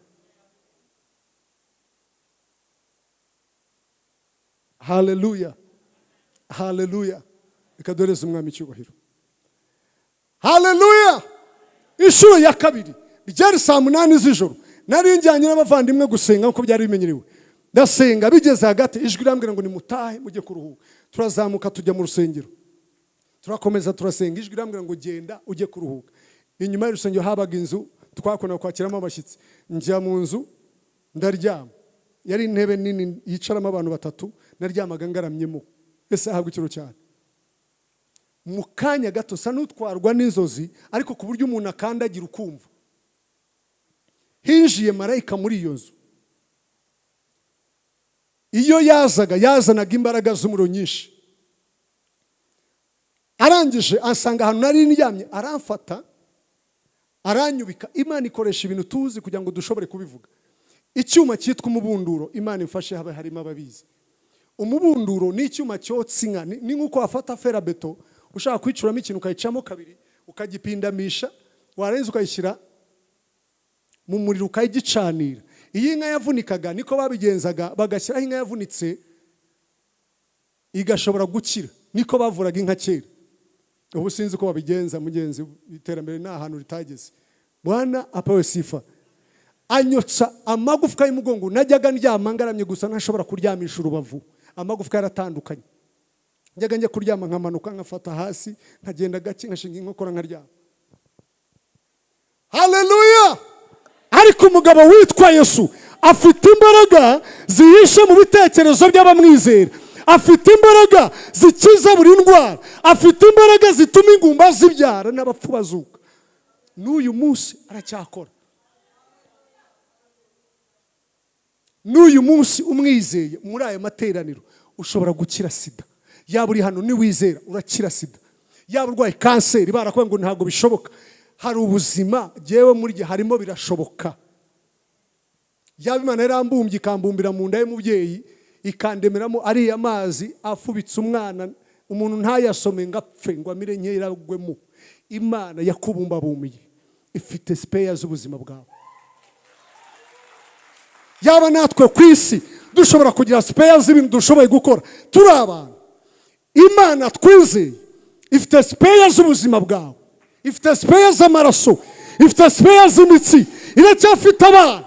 Haleluya! Haleluya! Reka duhereze Umwami icyubahiro. Haleluya! Inshuro ya kabiri ryari saa 8 z'ijoro. Nari njyanye n'abavandimwe gusenga nk'uko byari bimenyerewe. Ndasenga, bigeze hagati ijwi rirambwira ngo nimutahe mujye kuruhuka. Turazamuka tujya mu rusengero, turakomeza turasenga. Ijwi rirambwira ngo genda ujye kuruhuka. Inyuma y'urusengero habaga inzu twakunda kwakiramo abashyitsi. Njya mu nzu ndaryama. Yari intebe nini yicaramo abantu batatu, naryamaga ngaramyemo. Ese ahabwa ikiro cyane. Mu kanya gato sa n'utwarwa n'inzozi, ariko ku buryo umuntu akandagira ukumva, hinjiye marayika muri iyo nzu. Iyo yazaga yazanaga imbaraga z'umuriro nyinshi. Arangije asanga ahantu nari ndyamye, aramfata aranyubika. Imana ikoresha ibintu tuzi kugira ngo dushobore kubivuga. Icyuma cyitwa umubunduro, Imana imfashe habe harimo ababizi. Umubunduro ni icyuma cyotsa inka. Ni nk'uko wafata fer à béton ushaka kwicuramo ikintu, ukayicamo kabiri, ukagipindamisha, warangiza ukayishyira mu muriro ukayigicanira. Iyo inka yavunikaga niko babigenzaga, bagashyiraho inka yavunitse igashobora gukira. Niko bavuraga inka kera. Ubu sinzi uko babigenza mugenzi, iterambere ni ahantu ritageze. Bwana apewe sifa. Anyotsa amagufwa y'umugongo. Najyaga ndyama ngaramye gusa, ntashobora kuryamisha urubavu, amagufwa yaratandukanye. Njyaga njya kuryama nkamanuka nkafata hasi, nkagenda gake, nkashinga inkokora nkaryama. Haleluya! Ariko umugabo witwa Yesu afite imbaraga zihishe mu bitekerezo by'abamwizera, afite imbaraga zikiza buri ndwara, afite imbaraga zituma ingumba zibyara n'abapfu bazuka. N'uyu munsi aracyakora. N'uyu munsi umwizeye muri aya materaniro ushobora gukira sida. Yaba uri hano niwizera urakira sida. Yaba urwaye kanseri barakubwira ngo ntabwo bishoboka, hari ubuzima jyewe muri gihe harimo birashoboka. Yaba Imana yarambumbye ikambumbira mu nda y'umubyeyi, ikandemeramo ariya mazi afubitse umwana, umuntu ntayasome ngo apfe ngo amire nkeragwemo. Imana yakubumbabumbiye ifite spare z'ubuzima bwawe. Yaba natwe ku isi dushobora kugira spare z'ibintu dushoboye gukora turi abantu, Imana twizeye ifite spare z'ubuzima bwawe, ifite spare z'amaraso, ifite spare z'imitsi, iracyafite abana.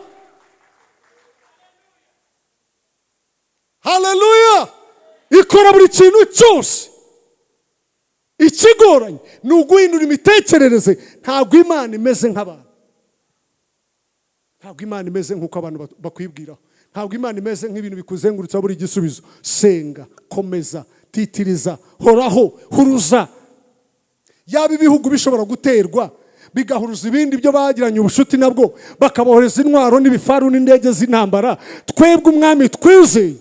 Haleluya! Ikora buri kintu cyose. Ikigoranye ni uguhindura imitekerereze. Ntabwo Imana imeze nk'abantu, ntabwo Imana imeze nk'uko abantu bakwibwiraho, ntabwo Imana imeze nk'ibintu bikuzengurutsa buri gisubizo. Senga, komeza, titiriza, horaho, huruza. Yaba ibihugu bishobora guterwa bigahuruza ibindi byo bagiranye ubucuti nabwo, bakabohereza intwaro n'ibifaru n'indege z'intambara, twebwe Umwami twizeye,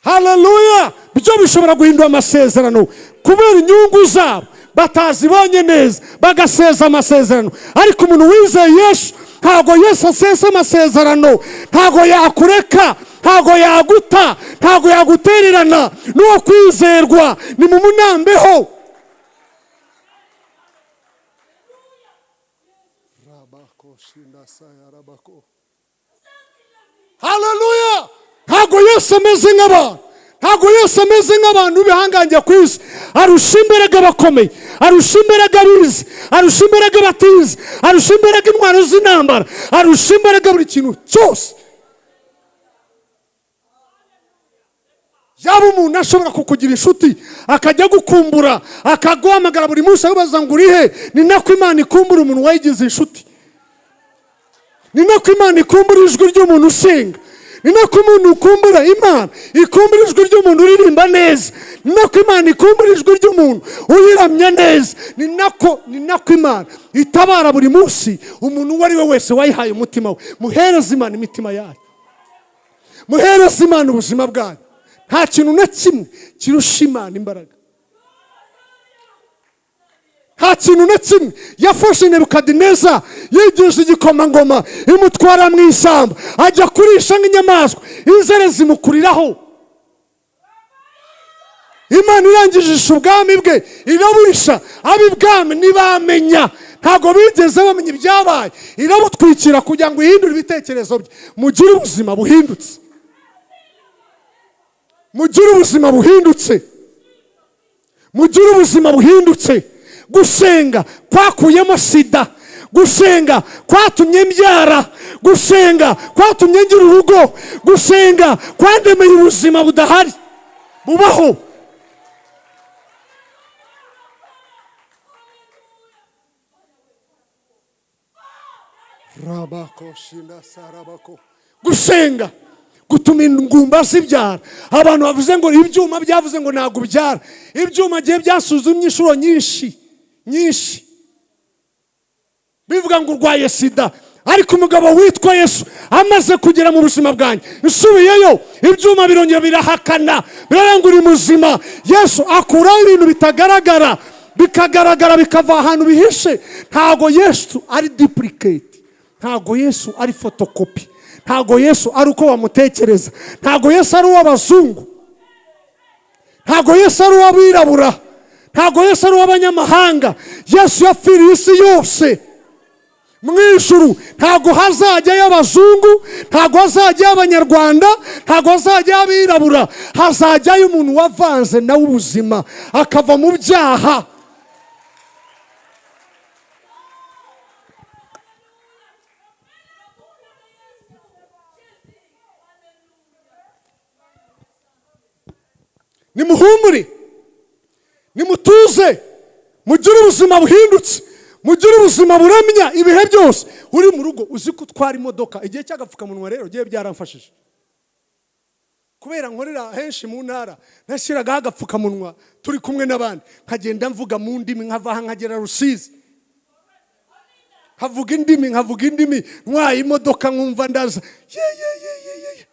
haleluya, byo bishobora guhindura amasezerano kubera inyungu zabo batazibonye neza, bagaseza amasezerano. Ariko umuntu wizeye Yesu, ntabwo Yesu asesa amasezerano, ntabwo yakureka, ntabwo yaguta, ntabwo yagutererana. N'uwo kwizerwa ni mu munambeho. Haleluya! Ntabwo Yesu ameze nk'abantu, ntabwo Yesu ameze nk'abantu b'ibihangange ku isi. Arusha imbaraga abakomeye, arusha imbaraga abizi, arusha imbaraga abatizi, arusha imbaraga intwaro z'intambara, arusha imbaraga buri kintu cyose. Yaba umuntu ashobora kukugira inshuti akajya agukumbura, akaguhamagara buri munsi akubaza ngo uri he, ni nako Imana ikumbura umuntu wayigize inshuti, ni nako Imana ikumbura ijwi ry'umuntu usenga, ni nako umuntu ukumbura Imana ikumbura ijwi ry'umuntu uririmba neza, ni nako Imana ikumbura ijwi ry'umuntu uyiramya neza, ni nako Imana itabara buri munsi umuntu uwo ari we wese wayihaye umutima we. Muhereze Imana imitima yayo, muhereze Imana ubuzima bwayo. Nta kintu na kimwe kirusha Imana imbaraga, nta kintu na kimwe. Yafashe Nebukadineza yigisha igikomangoma, imutwara mu ishyamba ajya kurisha nk'inyamaswa, inzara zimukuriraho. Imana irangijisha ubwami bwe iraburisha, ab'ibwami ntibamenya, ntabwo bigeze bamenya ibyabaye, irabutwikira kugira ngo ihindure ibitekerezo bye. Mugire ubuzima buhindutse, mugire ubuzima buhindutse. Mugire ubuzima buhindutse. Gusenga kwakuyemo sida, gusenga kwatumye mbyara, gusenga kwatumye ngira urugo, gusenga kwandemeye ubuzima budahari bubaho. Rabako shinda sarabako. Gusenga gutuma ingumba zibyara. Abantu bavuze ngo ibyuma byavuze ngo ntabwo ubyara. Ibyuma gihe byasuzumye inshuro nyinshi nyinshi bivuga ngo urwaye sida, ariko umugabo witwa Yesu amaze kugera mu buzima bwanjye, nsubiyeyo ibyuma birongera birahakana, biraranga uri muzima. Yesu akuraho ibintu bitagaragara bikagaragara, bikava ahantu bihishe. Ntago Yesu ari duplicate, ntago Yesu ari photocopy, ntago Yesu ari uko bamutekereza, ntago Yesu ari uw'abazungu, ntago Yesu ari uw'abirabura, ntago Yesu ari uw'abanyamahanga. Yesu yapfiriye isi yose. Mu ijuru ntago hazajyayo abazungu, ntago hazajyayo abanyarwanda, ntago hazajyayo abirabura, hazajyayo umuntu wavanze nawe ubuzima akava mu byaha. Nimuhumure, nimutuze, mugire ubuzima buhindutse, mugire ubuzima buramya ibihe byose. Uri mu rugo uzi ko utwara imodoka, igihe cy'agapfukamunwa rero gihe byaramfashije, kubera nkorera henshi mu ntara, nashyiragaho agapfukamunwa turi kumwe n'abandi, nkagenda mvuga mu ndimi, nkava aha nkagera Rusizi, nkavuga indimi, nkavuga indimi, ntwaye imodoka nkumva ndaza ye ye ye ye ye.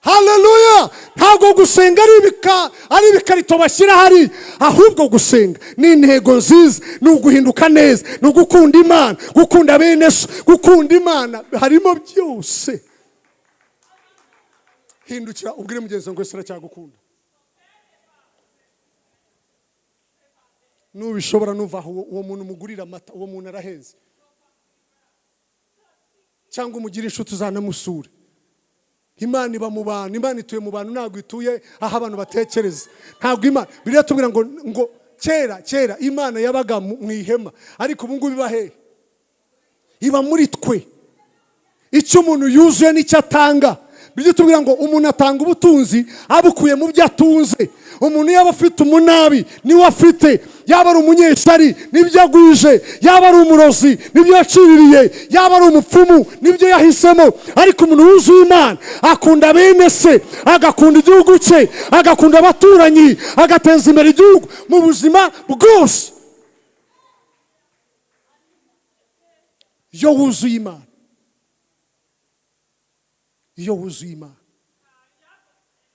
Haleluya! Ntabwo gusenga ari ibikarito bashyira hari, ahubwo gusenga ni intego nziza, ni uguhinduka neza, ni ugukunda Imana, gukunda bene so, gukunda Imana harimo byose. Hindukira ubwire mugenzi wawe ngo Yesu aracyagukunda. Nubishobora nuva aho uwo muntu umugurira amata, uwo muntu arahenze, cyangwa umugire inshuti uzanamusure. Imana iba mu bantu, Imana ituye mu bantu, ntabwo ituye aho abantu batekereza. Ntabwo Imana, Bibiliya itubwira ngo kera kera Imana yabaga mu ihema, ariko ubu ngubu iba hehe? Iba muri twe. Icyo umuntu yuzuye nicyo atanga. Bibiliya itubwira ngo umuntu atanga ubutunzi abukuye mu byo atunze. Umuntu yaba afite umunabi niwe afite, yaba ari umunyeshyari nibyo agwije, yaba ari umurozi nibyo yaciririye, yaba ari umupfumu nibyo yahisemo. Ariko umuntu wuzuye Imana akunda bene se, agakunda igihugu cye, agakunda abaturanyi, agateza imbere igihugu mu buzima bwose. Iyo wuzuye Imana, iyo wuzuye Imana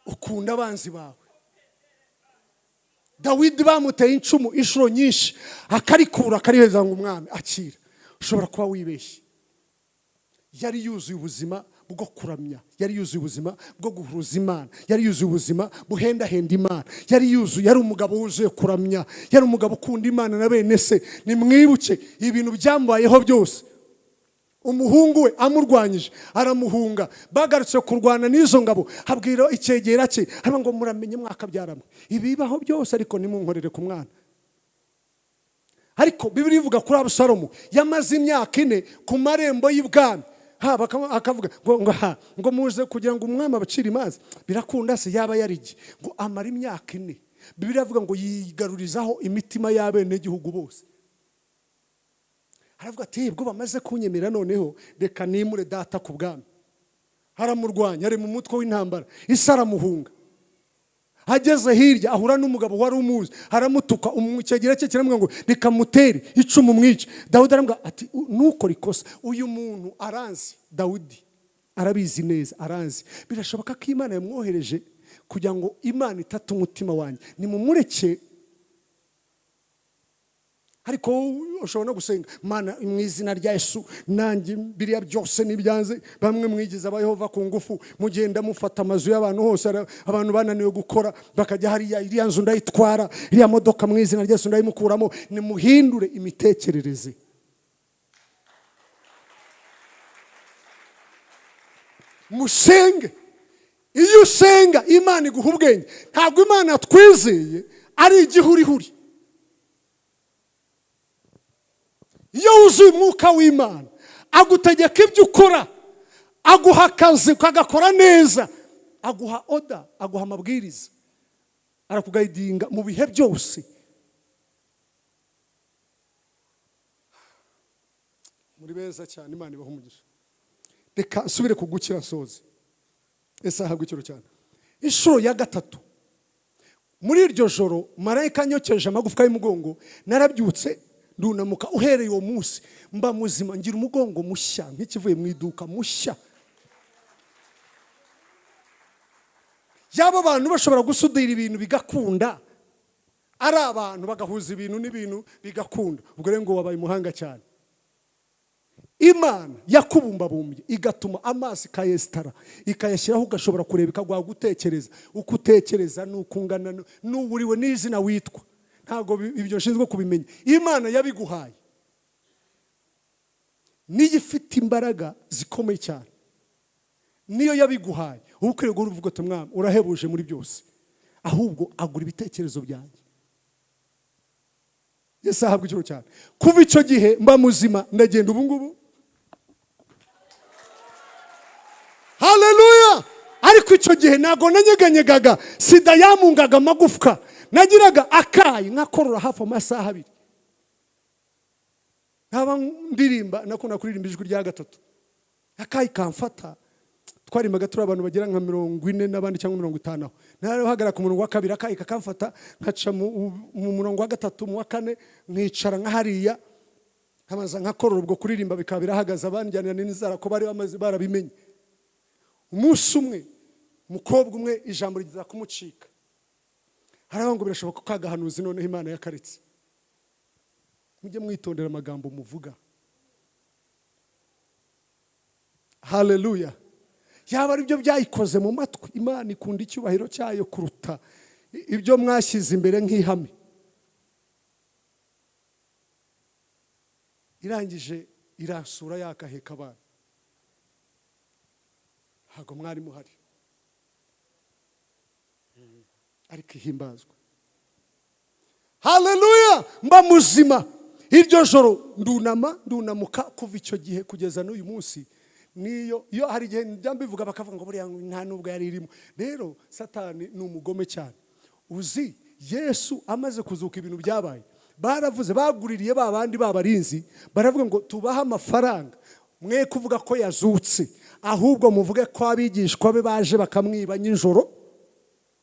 ukunda abanzi bawe. Dawidi bamuteye incumu inshuro nyinshi akarikura akariheza ngo umwami akira. Ushobora kuba wibeshye. Yari yuzuye ubuzima bwo kuramya, yari yuzuye ubuzima bwo guhuruza Imana, yari yuzuye ubuzima buhendahenda Imana, yari yuzuye, yari umugabo wuzuye kuramya, yari umugabo ukunda Imana na bene se. Nimwibuke ibintu byambayeho byose. Umuhungu we amurwanyije aramuhunga, bagarutse kurwana n'izo ngabo, habwira icyegera cye haba ngo muramenye mwakabyaramwe ibibaho byose, ariko nimunkorere ku mwana. Ariko Bibiliya ivuga kuri Abusalomu yamaze imyaka 4 ku marembo y'ibwami, haba akavuga ngo muze kugira ngo umwami abacire imanza, birakunda se yaba yarigi ngo amara imyaka 4. Bibiliya ivuga ngo yigarurizaho imitima y'abenegihugu bose. Aravuga ati bwo bamaze kunyemera noneho reka nimure data ku bwami. Aramurwanya, ari mu mutwe w'intambara, isi aramuhunga. Ageze hirya ahura n'umugabo wari umuzi, aramutuka, icyegera cye kiramubwira ngo reka mutere icumu mwice. Dawidi aramubwira ati nukora ikosa, uyu muntu aranzi. Dawidi arabizi neza, aranzi. Birashoboka ko Imana yamwohereje kugira ngo Imana itate umutima wanjye, nimumureke. Ariko ushobora no gusenga Mana mu izina rya Yesu, nanjye biriya byose nibyanze. Bamwe mwigiza abayehova ku ngufu, mugenda mufata amazu y'abantu hose, abantu bananiwe gukora bakajya hariya, iriya nzu ndayitwara, iriya modoka mu izina rya Yesu ndayimukuramo. Nimuhindure imitekerereze. Musenge. Iyo usenga, Imana iguha ubwenge. Ntabwo Imana twizeye ari igihurihuri. Iyo wuzuye umwuka w'Imana, agutegeka ibyo ukora, aguha akazi ukagakora neza, aguha order, aguha amabwiriza, arakuguidinga mu bihe byose. Muri beza cyane, Imana ibahe umugisha. Reka nsubire kugukira nsoze. Ese ahabwe icyubahiro cyane. Inshuro ya gatatu muri iryo joro, marayika anyokeje amagufwa y'umugongo, narabyutse ndunamuka. Uhereye uwo munsi mba muzima, ngira umugongo mushya nk'ikivuye mu iduka mushya. Yaba abantu bashobora gusudira ibintu bigakunda, ari abantu bagahuza ibintu n'ibintu bigakunda, ubwo rero ngo wabaye umuhanga cyane. Imana yakubumbabumbye igatuma amaso ikayesitara, ikayashyiraho, ugashobora kureba, ikaguha gutekereza. Uko utekereza n'uko ungana n'uwuriwe n'izina witwa, ntabwo ibyo nshinzwe kubimenya. Imana yabiguhaye niyo ifite imbaraga zikomeye cyane, niyo yabiguhaye. Uba ukwiriye guhora uvuga uti: "Mwami, urahebuje muri byose, ahubwo agura ibitekerezo byanjye." Yesu ahabwa icyubahiro cyane. Kuva icyo gihe mba muzima, ndagenda ubu ngubu, haleluya. Ariko icyo gihe ntabwo nanyeganyegaga, sida yamungaga amagufwa, nagiraga akayi nkakorora hafi amasaha 2, nkaba ndirimba, nakunda kuririmba ijwi rya gatatu, akayi kamfata. Twarimbaga turi abantu bagera nka 40 n'abandi cyangwa 50 aho, narahagarara ku murongo wa kabiri, akayi kakamfata, nkaca mu murongo wa gatatu, mu wa kane, nkicara nka hariya, nkabanza nkakorora, ubwo kuririmba bikaba birahagaze, abanjyanira n'inzara ko bari bamaze barabimenye. Umunsi umwe umukobwa umwe ijambo riza kumucika, haravuga ngo birashoboka ko kagahanuzi noneho Imana yakaretse. Mujye mwitondera amagambo muvuga. Haleluya. Yaba ari byo byayikoze mu matwi. Imana ikunda icyubahiro cyayo kuruta ibyo mwashyize imbere nk'ihame. Irangije iransura, yakaheka abana, ntabwo mwari muhari, ariko ihimbazwa. Haleluya. Mba muzima iryo joro, ndunama, ndunamuka. Kuva icyo gihe kugeza n'uyu munsi, niyo iyo hari igihe njya mbivuga bakavuga ngo buriya nta nubwo yari irimo. Rero Satani ni umugome cyane. Uzi Yesu amaze kuzuka ibintu byabaye, baravuze, baguririye ba bandi babarinzi, baravuga ngo tubahe amafaranga, mwe kuvuga ko yazutse, ahubwo muvuge ko abigishwa be baje bakamwiba nijoro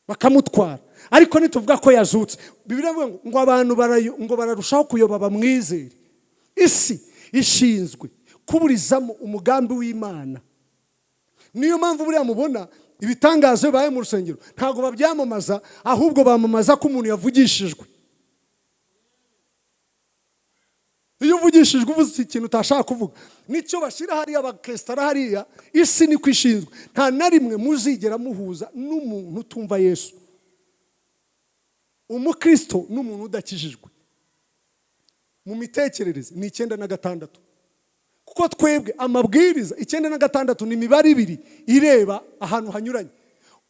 bakamutwara. Ariko nituvuga ko yazutse, Bibiliya ivuga ngo abantu ngo bararushaho kuyoba bamwizere. Isi ishinzwe kuburizamo umugambi w'Imana. Niyo mpamvu buriya mubona ibitangazo bibaye mu rusengero ntabwo babyamamaza, ahubwo bamamaza ko umuntu yavugishijwe. Iyo uvugishijwe uvuze ikintu utashaka kuvuga, nicyo bashyira hariya, bakesitara hariya. Isi niko ishinzwe. Nta na rimwe muzigera muhuza n'umuntu utumva Yesu. Umukristo n'umuntu udakijijwe mu mitekerereze ni 96, kuko twebwe amabwiriza 96 ni imibare ibiri ireba ahantu hanyuranye,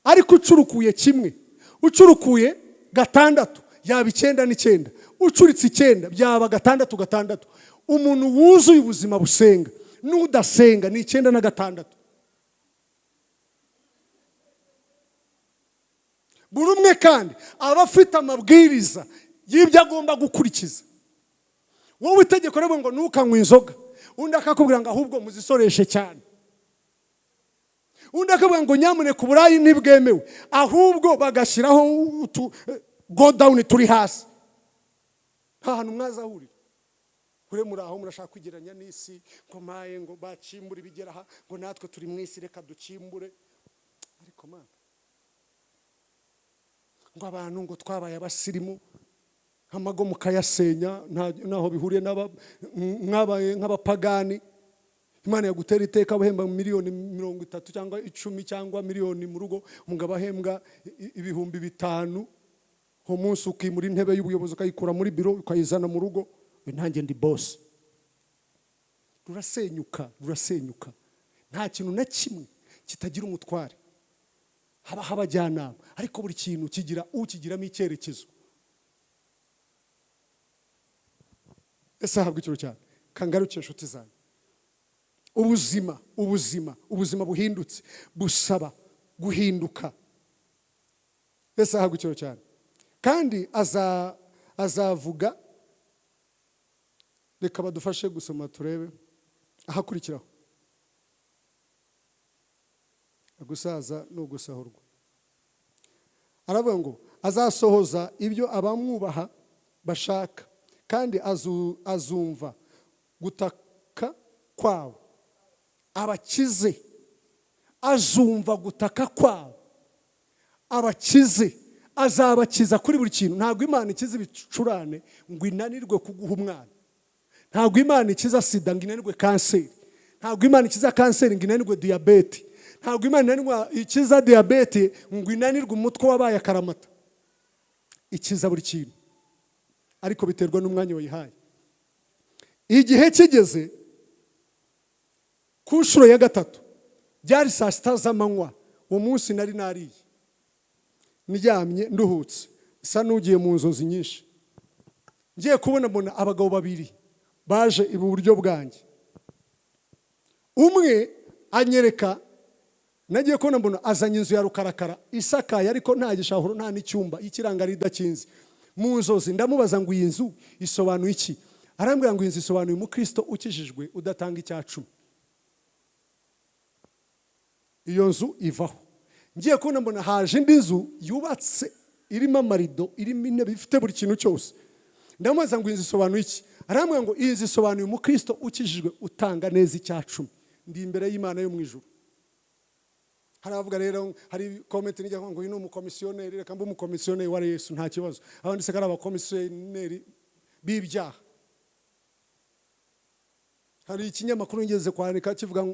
ariko ucurukuye kimwe, ucurukuye gatandatu yaba 99, ucuritse 9 byaba gatandatu gatandatu. Umuntu wuzuye ubuzima busenga n'udasenga ni 96. Buri umwe kandi aba afite amabwiriza y'ibyo agomba gukurikiza. Wowe itegeko rivuga ngo ntukanywe inzoga, undi akakubwira ngo ahubwo muzisoreshe cyane, undi akakubwira ngo nyamuneka uburayi ntibwemewe, ahubwo bagashyiraho utu go down turi hasi. Nta hantu mwazahurira. Kure muri aho murashaka kwigereranya n'isi, ngo maye ngo bacimbure ibigera aha, ngo natwe turi mu isi reka ducimbure. Ariko mana, ngo abantu ngo twabaye abasirimu, amago mukayasenya, ntaho bihuriye mwabaye nk'abapagani. Imana yagutera iteka abahemba miliyoni 30 cyangwa 10 cyangwa miliyoni mu rugo, umugabo ahembwa 5000, uwo munsi ukimura intebe y'ubuyobozi ukayikura muri biro ukayizana mu rugo, we ntange ndi boss. Rurasenyuka, rurasenyuka. Nta kintu na kimwe kitagira umutware. Habaho abajyanama, ariko buri kintu kigira ukigiramo icyerekezo. Ese ahabwa icyubahiro cyane. Kangaruke, inshuti zanjye, ubuzima, ubuzima, ubuzima buhindutse busaba guhinduka. Ese ahabwa icyubahiro cyane. Kandi azavuga, reka badufashe gusoma turebe ahakurikiraho. Gusaza ni ugusahurwa. Aravuga ngo azasohoza ibyo abamwubaha bashaka, kandi azumva gutaka kwabo abakize. Azumva gutaka kwabo abakize, azabakiza kuri buri kintu. Ntabwo Imana ikiza ibicurane ngo inanirwe kuguha umwana. Ntabwo Imana ikiza sida ngo inanirwe kanseri. Ntabwo Imana ikiza kanseri ngo inanirwe diyabete. Ntabwo Imana ikiza diyabete ngo inanirwe umutwe wabaye akaramata. Ikiza buri kintu, ariko biterwa n'umwanya wayihaye. Igihe kigeze ku nshuro ya gatatu, byari saa 6 z'amanywa. Uwo munsi nari nariye, ndyamye, nduhutse, isa n'ugiye mu nzozi nyinshi. Ngiye kubona, mbona abagabo babiri baje iburyo bwanjye. Umwe anyereka, nagiye kubona mbona azanye inzu ya rukarakara isakaye, ariko nta gishahuro, nta n'icyumba, y'ikirangari idakinze. Mu nzozi ndamubaza ngo: "Iyi nzu isobanuye iki?" Arambwira ngo: "Iyi nzu isobanuye umukristo ukijijwe udatanga icya cumi." Iyo nzu ivaho. Ngiye kubona, mbona haje indi nzu yubatse, irimo amarido, irimo intebe, ifite buri kintu cyose. Ndamubaza ngo: "Iyi nzu isobanuye iki?" Arambwira ngo: "Iyi nzu isobanuye umukristo ukijijwe utanga neza icya cumi." Ndi imbere y'Imana yo mu ijuru. Hari abavuga rero, hari comment nijya ngo: "Uyu ni umukomisiyoneri." Reka mbe umukomisiyoneri wa Yesu, nta kibazo. Abandi se ko ari abakomisiyoneri b'ibyaha? Hari ikinyamakuru ngeze kwandika kivuga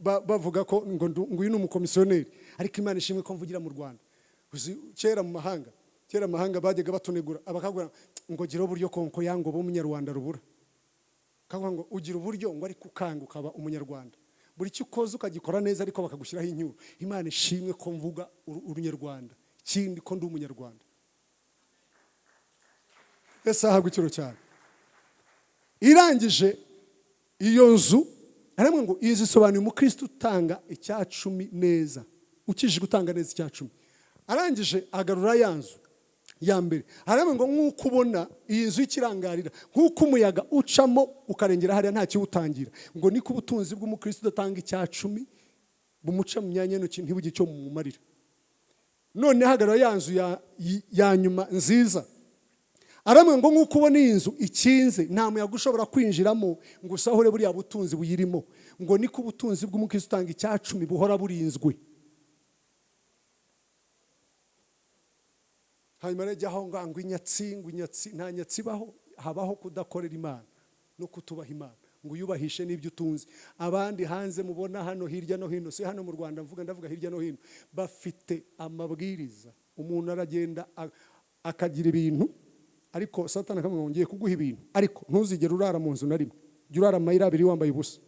bavuga ko ngo uyu ni umukomisiyoneri. Ariko Imana ishimwe ko mvugira mu Rwanda. Uzi, kera mu mahanga bajyaga batunegura, abakabwira ngo: "Gira uburyo konko yango bo umunyarwanda rubura." Kavuga ngo ugira uburyo ngo ariko ukanga ukaba umunyarwanda, buri cyo ukoze ukagikora neza, ariko bakagushyiraho inyuro. Imana ishimwe ko mvuga urunyarwanda, ikindi ko ndi umunyarwanda. Ese ahabwa icyubahiro cyane. Irangije iyo nzu, aramwe ngo: "Iyi nzu isobanuye umukristo utanga icya cumi neza, ukijijwe utanga neza icya cumi." Arangije agarura ya nzu ya mbere, aramwe ngo: "Nk'uko ubona iyi nzu y'ikirangarira, nk'uko umuyaga ucamo ukarengera hariya nta kiwutangira," ngo niko ubutunzi bw'umukristo udatanga icya cumi bumuca mu myanya y'intoki, ntibugire icyo bumumarira. Noneho agarura ya nzu ya nyuma nziza, aramwe ngo: "Nk'uko ubona iyi nzu ikinze, nta muyaga ushobora kwinjiramo ngo usahure buriya butunzi buyirimo," ngo niko ubutunzi bw'umukristo utanga icya cumi buhora burinzwe. Hanyuma rero jyaho ngo inyatsi, ngo inyatsi, nta nyatsi ibaho. Habaho kudakorera Imana no kutubaha Imana ngo uyubahishe n'ibyo utunze. Abandi hanze mubona hano hirya no hino, si hano mu Rwanda mvuga, ndavuga hirya no hino, bafite amabwiriza. Umuntu aragenda akagira ibintu, ariko Satani akamubwira ngo: "Ngiye kuguha ibintu, ariko ntuzigere urara mu nzu na rimwe, jya urara amayira abiri wambaye ubusa."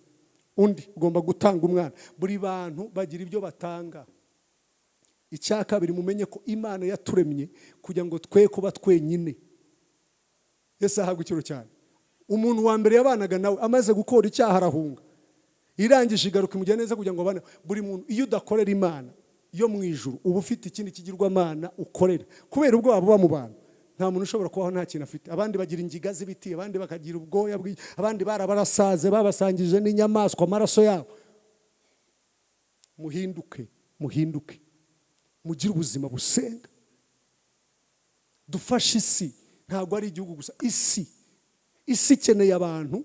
Undi: "Ugomba gutanga umwana." Buri bantu bagira ibyo batanga. Icya kabiri, mumenye ko Imana yaturemye kugira ngo twe kuba twenyine. Ese ahabwa icyubahiro cyane. Umuntu wa mbere yabanaga nawe amaze gukora icyaha arahunga. Irangije igaruka imujya neza kugira ngo abane. Buri muntu, iyo udakorera Imana yo mu ijuru, uba ufite ikindi kigirwamana ukorera, kubera ubwoba buba mu bantu. Nta muntu ushobora kubaho nta kintu afite. Abandi bagira ingiga z'ibiti, abandi bakagira ubwoya, abandi barabarasaze, babasangije n'inyamaswa amaraso yabo. Muhinduke, muhinduke, mugire ubuzima busenga, dufashe isi. Ntabwo ari igihugu gusa, isi ikeneye abantu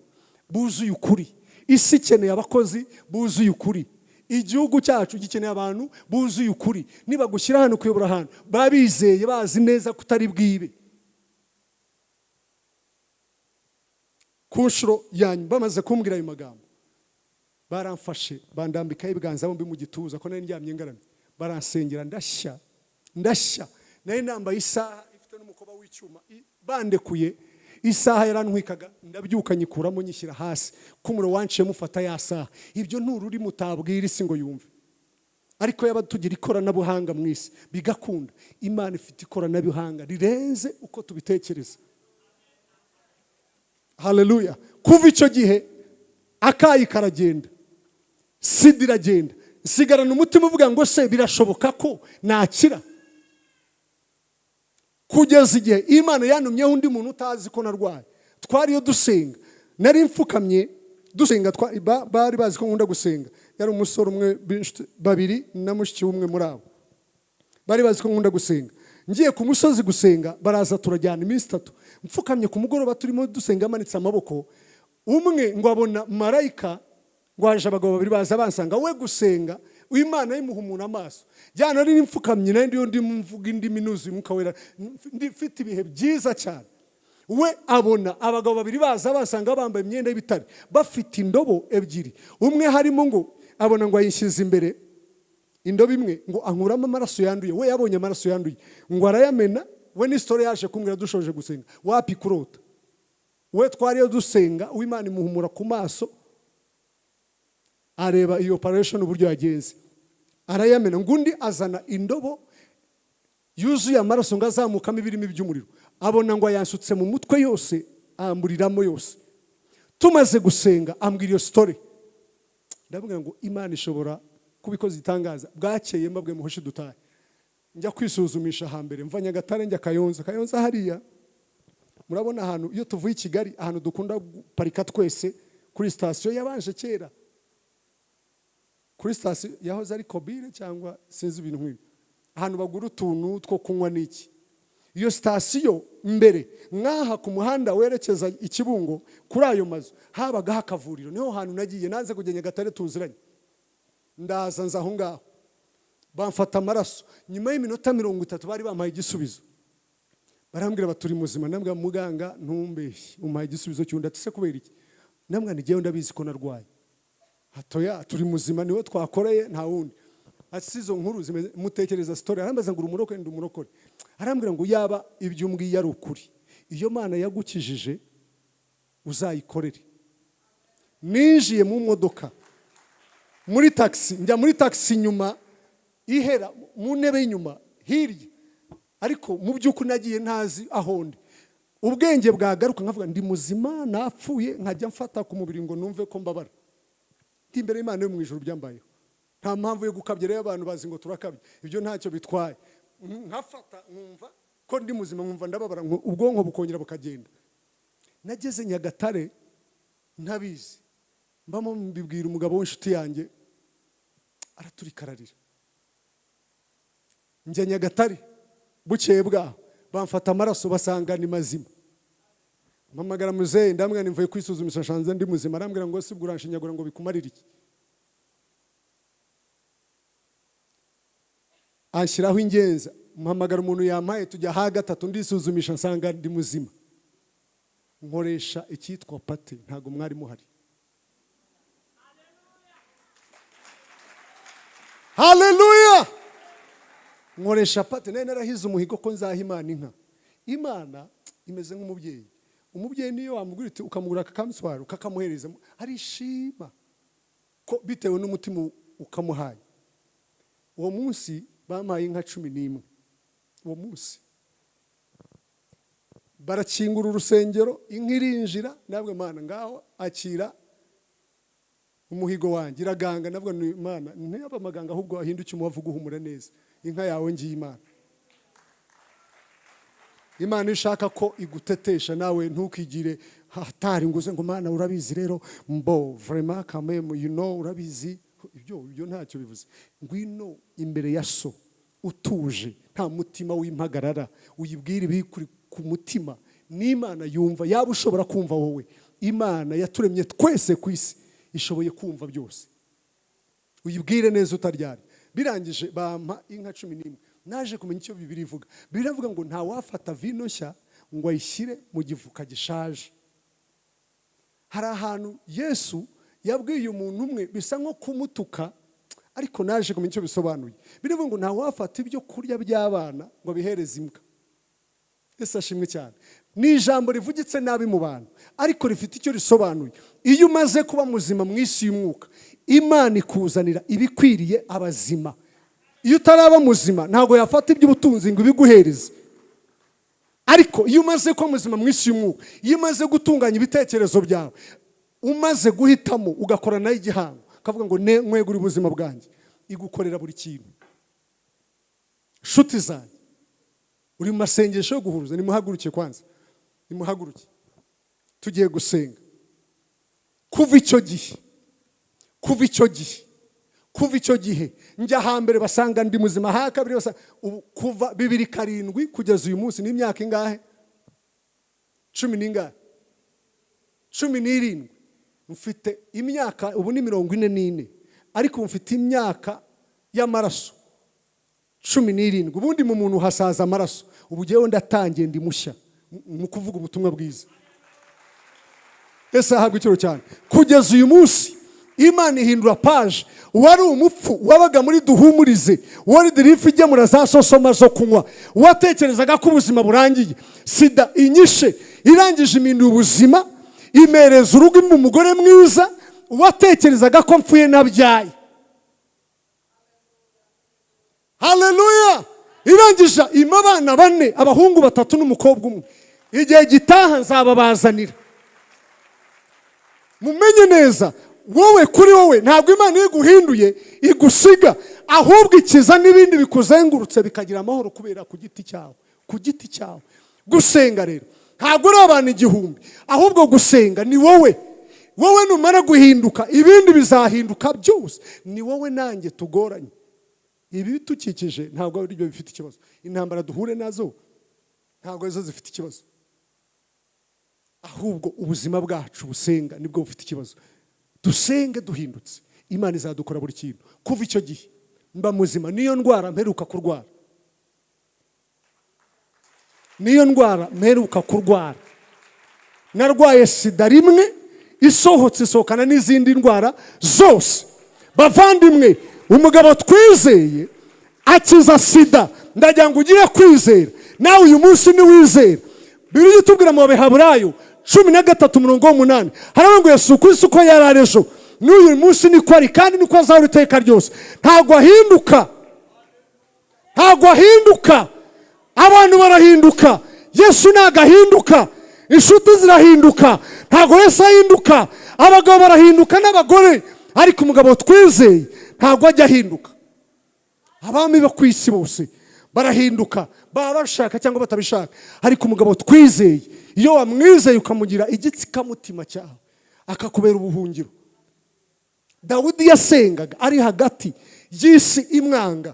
buzuye ukuri, isi ikeneye abakozi buzuye ukuri, igihugu cyacu gikeneye abantu buzuye ukuri. Niba gushyira hano kuyobora ahantu, baba bizeye, bazi neza ko utari bwibe. Ku nshuro yanyu bamaze kumbwira ayo magambo, baramfashe bandambikaho ibiganza bombi mu gituza, ko nari ndyamye ngaramye, baransengera, ndashya, ndashya. Nari nambaye isaha ifite n'umukoba w'icyuma. Bandekuye isaha yarantwikaga, ndabyuka nyikuramo nyishyira hasi, ko umuriro wanciye mufata ya saha. Ibyo ni ururimi utabwira isi ngo yumve. Ariko yaba tugira ikoranabuhanga mu isi bigakunda. Imana ifite ikoranabuhanga rirenze uko tubitekereza. Haleluya! Kuva icyo gihe akayi karagenda, sida iragenda, nsigarana umutima uvuga ngo: "Se birashoboka ko nakira?" Kugeza igihe Imana yantumyeho undi muntu utazi ko narwaye. Twariyo dusenga, nari mfukamye dusenga, bari bazi ko nkunda gusenga. Yari umusore umwe, babiri na mushiki w'umwe muri abo, bari bazi ko nkunda gusenga. Ngiye ku musozi gusenga, baraza turajyana iminsi 3. Mfukamye ku mugoroba, turimo dusenga, amanitse amaboko, umwe ngo abona marayika, ngo haje abagabo babiri baza bansanga. We gusenga, Imana yimuha umuntu amaso jyana. Nari mfukamye, nayo ndiyo ndimo mvuga indimi, nuzuye Umwuka Wera, mfite ibihe byiza cyane. We abona abagabo babiri baza basanga bambaye imyenda y'ibitare, bafite indobo ebyiri. Umwe harimo ngo abona ngo ayishyize imbere indobo imwe, ngo ankuramo amaraso yanduye. We yabonye amaraso yanduye, ngo arayamena. We ni story yaje kumbwira dushoje gusenga. Wapi kurota, we twariyo dusenga, uwimana imuhumura ku maso, areba iyo operation uburyo yagenze, arayamena. Ngo undi azana indobo yuzuye amaraso, ngo azamukamo ibirimi by'umuriro, abona ngo ayansutse mu mutwe yose, amburiramo yose. Tumaze gusenga ambwira iyo story, ndabwira ngo Imana ishobora kubikoza itangaza. Bwakeye mbabwe muhoshi dutahe, njya kwisuzumisha hambere. Mva Nyagatare njya Kayonza. Kayonza hariya murabona ahantu iyo tuvuye i Kigali, ahantu dukunda guparika twese, kuri sitasiyo yabanje kera, kuri sitasiyo yahoze ari Kobire cyangwa sinzi ibintu nk'ibi, ahantu bagura utuntu two kunywa n'iki. Iyo sitasiyo mbere nk'aha ku muhanda werekeza i Kibungo, kuri ayo mazu habagaho akavuriro. Niho hantu nagiye, nanze kujya Nyagatare tuziranye. Ndaza nza aho ngaho, bamfata amaraso. Nyuma y'iminota 30 bari bampaye igisubizo, barambwira bati: "Turi muzima." Ndambwira: "Muganga, ntumbeshye, umpaye igisubizo cy'undi." Ati: "Se kubera iki?" Ndambwira ni jyewe ndabizi ko narwaye. Hatoya turi muzima, niwe twakoreye, nta wundi. Ati: "Izo nkuru zimeze mutekereza story." Arambaza ngo: "Uri umurokore?" Ndi umurokore. Arambwira ngo: "Yaba ibyo umbwiye ari ukuri, iyo Mana yagukijije uzayikorere." Ninjiye mu modoka, muri taxi, njya muri taxi inyuma, ihera mu ntebe y'inyuma hirya, ariko mu by'ukuri nagiye ntazi aho ndi. Ubwenge bwagaruka nkavuga: "Ndi muzima, napfuye?" Nkajya mfata ku mubiri ngo numve ko mbabara. Ndi imbere y'Imana yo mu ijuru, byambayeho, nta mpamvu yo gukabya. Rero abantu bazi ngo turakabya, ibyo ntacyo bitwaye. Nkafata nkumva ko ndi muzima, nkumva ndababara, ubwonko bukongera bukagenda. Nageze Nyagatare ntabizi, mbamo mbibwira umugabo w'inshuti yanjye, araturika ararira. Njya Nyagatare bukeye bwaho, bamfata amaraso, basanga ni mazima. Mpamagara muzehe, ndamubwira mvuye kwisuzumisha, nshanze ndi muzima. Arambwira ngo: "Si ubwo uranshinyagura ngo bikumarire iki?" Anshyiraho ingenza, mpamagara umuntu yampaye, tujya ha gatatu, ndisuzumisha, nsanga ndi muzima. Nkoresha icyitwa party, ntabwo mwari muhari. Haleluya! Nkoresha party. Nari narahize umuhigo ko nzaha Imana inka. Imana imeze nk'umubyeyi. Umubyeyi niyo wamubwira uti, ukamugura akakamuswara, ukakamuhereza, arishima ko bitewe n'umutima ukamuhaye. Uwo munsi bampaye inka 11. Uwo munsi barakingura urusengero, inka irinjira. Nabwo: "Mana, ngaho akira umuhigo wanjye." Iraganga. Nabwo ni Imana, ntiyaba amaganga, ahubwo ahinduke umubavu guhumura neza. Inka yawe ngiye, Imana. Imana ishaka ko igutetesha, nawe ntukigire hatari ngo uze ngo: "Mana, urabizi rero, mbo vraiment quand même, you know, urabizi." Ibyo ntacyo bivuze. Ngwino imbere ya so utuje, nta mutima w'impagarara, uyibwire ibikuri ku mutima. N'Imana yumva. Yaba ushobora kumva wowe, Imana yaturemye twese ku isi ishoboye kumva byose. Uyibwire neza utaryari. Birangije bampa inka 11. Naje kumenya icyo Bibiliya ivuga. Bibiliya ivuga ngo ntawafata vino nshya ngo ayishyire mu gifuka gishaje. Hari ahantu Yesu yabwiye umuntu umwe bisa nko kumutuka, ariko naje kumenya icyo bisobanuye. Birivuga ngo ntawafata ibyo kurya by'abana ngo abihereze imbwa. Yesu ashimwe cyane. Ni ijambo rivugitse nabi mu bantu, ariko rifite icyo risobanuye. Iyo umaze kuba muzima mu isi y'umwuka, Imana ikuzanira ibikwiriye abazima. Iyo utaraba muzima, ntabwo yafata iby'ubutunzi ngo ibiguhereze. Ariko iyo umaze kuba muzima mu isi y'umwuka, iyo umaze gutunganya ibitekerezo byawe, umaze guhitamo, ugakora nayo igihango, ukavuga ngo "Nkwegure ubuzima bwanjye," igukorera buri kintu. Nshuti zanjye, uri mu masengesho yo guhuruza, nimuhaguruke kwanza, nimuhaguruke, tugiye gusenga. Kuva icyo gihe, kuva icyo gihe, kuva icyo gihe, njya hambere basanga ndi muzima, ha kabiri basanga. Ubu kuva 2007 kugeza uyu munsi ni imyaka ingahe? Cumi n'ingahe? 17. Mfite imyaka ubu ni 44, ariko ubu mfite imyaka y'amaraso 17. Ubundi mu muntu hasaza amaraso. Ubu ngewe ndatangiye, ndi mushya mu kuvuga ubutumwa bwiza. Ese ahabwa icyubahiro cyane. Kugeza uyu munsi Imana ihindura page. Wari umupfu wabaga muri Duhumurize, wari dirifu igemura za sosoma zo kunywa, watekerezaga ko ubuzima burangiye, sida inyishe, irangije impindura ubuzima, imereza urugo, impa umugore mwiza. Watekerezaga ko mpfuye nabyaye, haleluya, irangije impa abana bane, abahungu batatu n'umukobwa umwe. Igihe gitaha nzababazanira. Mumenye neza, wowe kuri wowe ntabwo Imana iyo iguhinduye igusiga, ahubwo ikiza n'ibindi bikuzengurutse bikagira amahoro kubera ku giti cyawe, ku giti cyawe. Gusenga rero ntabwo uri abantu 1000, ahubwo gusenga ni wowe. Wowe numara guhinduka, ibindi bizahinduka byose. Ni wowe nanjye tugoranye. Ibi bidukikije ntabwo ari byo bifite ikibazo. Intambara duhure nazo ntabwo arizo zifite ikibazo, ahubwo ubuzima bwacu busenga nibwo bufite ikibazo. Dusenge duhindutse, Imana izadukora buri kintu. Kuva icyo gihe mba muzima. Niyo ndwara mperuka kurwara, niyo ndwara mperuka kurwara. Narwaye sida rimwe, isohotse isohokana n'izindi ndwara zose. Bavandimwe, umugabo twizeye akiza sida. Ndagira ngo ugire kwizera nawe uyu munsi niwizera. Bibiliya itubwira mu Baheburaayo 13 umurongo w'8, haravuga ngo Yesu Kristo uko yari ari ejo, n'uyu munsi niko ari, kandi niko azahora iteka ryose. Ntabwo ahinduka, ntabwo ahinduka. Abantu barahinduka, Yesu ntabwo ahinduka. Inshuti zirahinduka, ntabwo Yesu ahinduka. Abagabo barahinduka n'abagore, ariko umugabo twizeye ntabwo ajya ahinduka. Abami bo ku isi bose barahinduka, baba bashaka cyangwa batabishaka, ariko umugabo twizeye, iyo wamwizeye ukamugira igitsikamutima cyawe, akakubera ubuhungiro. Dawudi yasengaga ari hagati y'isi imwanga,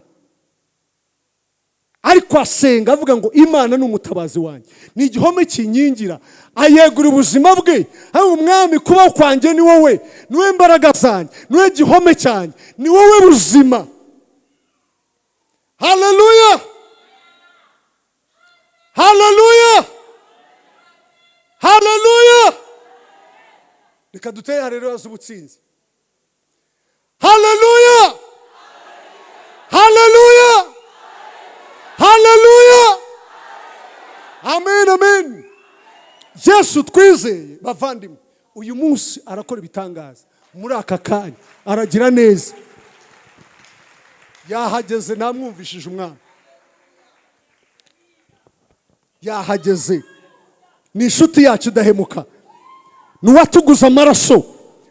ariko asenga avuga ngo "Imana ni umutabazi wanjye, ni igihome kinkingira." Ayegura ubuzima bwe haba umwami: "Kubaho kwanjye ni wowe, ni wowe mbaraga zanjye, ni wowe gihome cyanjye, ni wowe buzima." Haleluya, haleluya, haleluya! Reka dutere haleluya z'ubutsinzi. Haleluya, haleluya, haleluya! Amen, amen. Yesu twizeye, bavandimwe, uyu munsi arakora ibitangaza. Muri aka kanya aragira neza, yahageze. Namwumvishije umwana yahageze. Ni inshuti yacu idahemuka, ni uwatuguze amaraso.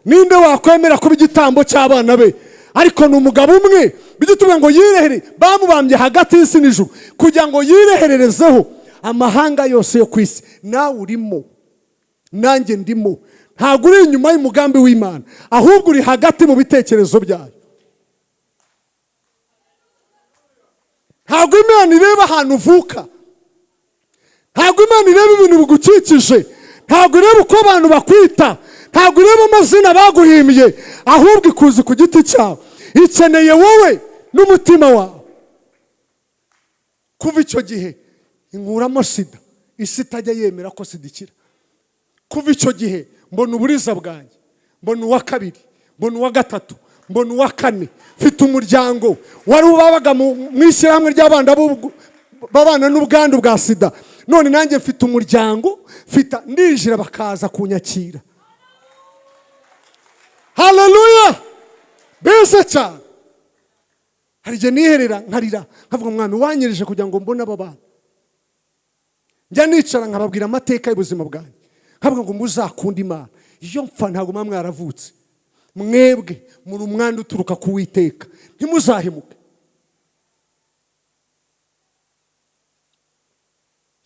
Ninde wakwemera kuba igitambo cy'abana be? Ariko ni umugabo umwe bijya tuvuga ngo yirehere, bamubambye hagati y'isi n'ijuru kugira ngo yirehererezeho amahanga yose yo ku isi. Nawe urimo, nanjye ndimo. Ntabwo uri inyuma y'umugambi w'Imana, ahubwo uri hagati mu bitekerezo byayo. Ntabwo Imana ireba ahantu uvuka, ntabwo Imana ireba ibintu bigukikije, ntabwo ireba uko abantu bakwita, ntabwo ireba amazina baguhimbye, ahubwo ikuzi ku giti cyawe, ikeneye wowe n'umutima wawe. Kuva icyo gihe inkuramo sida, isi itajya yemera ko sida ikira. Kuva icyo gihe mbona uburiza bwanjye, mbona uwa kabiri, mbona uwa gatatu, mbona uwa kane. Mfite umuryango wari ubabaga mu ishyirahamwe ry'abana babana n'ubwandu bwa sida. None nanjye mfite umuryango, mfite ndinjira bakaza kunyakira. Haleluya, beza cyane. Hari igihe niherera nkarira, nkavuga: "Mwami, wanyereje kugira ngo mbone aba bana." Njya nicara nkababwira amateka y'ubuzima bwanjye, nkavuga ngo muzakunde Imana. Iyo mpfa ntabwo muba mwaravutse. Mwebwe muri umwanda uturuka ku Witeka, ntimuzahemuke.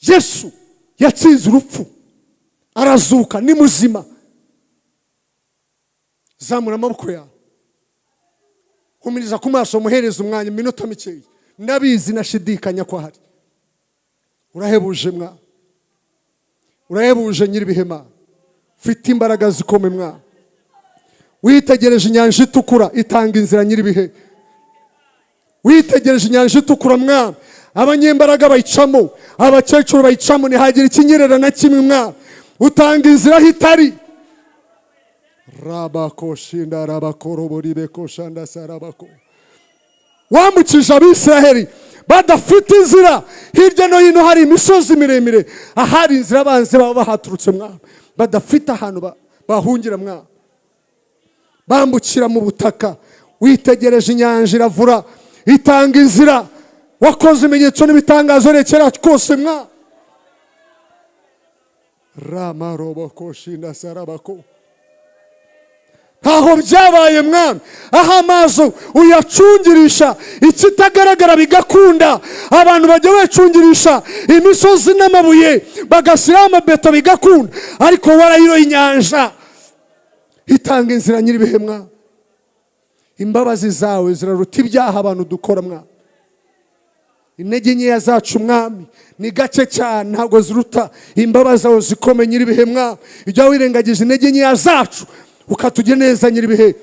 Yesu yatsinze urupfu, arazuka, ni muzima. Zamura amaboko yawe, humiriza ku maso, muhereza umwanya, iminota mikeya. Ndabizi, nashidikanya ko ahari. Urahebuje mwa, urahebuje nyir'ibihema, ufite imbaraga zikomeye mwa. Witegereje inyanja itukura, itanga inzira, nyir'ibihe. Witegereje inyanja itukura mwa, abanyembaraga bayicamo, abakecuru bayicamo, ntihagire ikinyerera na kimwe mwa. Utanga inzira aho itari. Rabakoshinda rabakoroboribeko sarabako. Wambukije Abisiraheli badafite inzira, hirya no hino hari imisozi miremire, ahari inzira abanzi baba bahaturutse mwa, badafite ahantu bahungira mwa, bambukira mu butaka. Witegereje inyanja iravura, itanga inzira. Wakoze ibimenyetso n'ibitangazo rekera kose mwa. Ramarobokoshinda sarabako. Ntaho byabaye mwami, aho amaso uyacungirisha ikitagaragara bigakunda. Abantu bajya bacungirisha imisozi n'amabuye, bagashyiraho amabeto bigakunda, ariko warayiroye inyanja itanga inzira, nyir'ibihe mwa. Imbabazi zawe ziraruta ibyaha abantu dukora mwa. Intege nkeya zacu mwami ni gake cyane, ntabwo ziruta imbabazi zawe zikomeye, nyir'ibihe mwa. Ijya wirengagije intege nkeya zacu ukatugira neza, nyir'ibihe.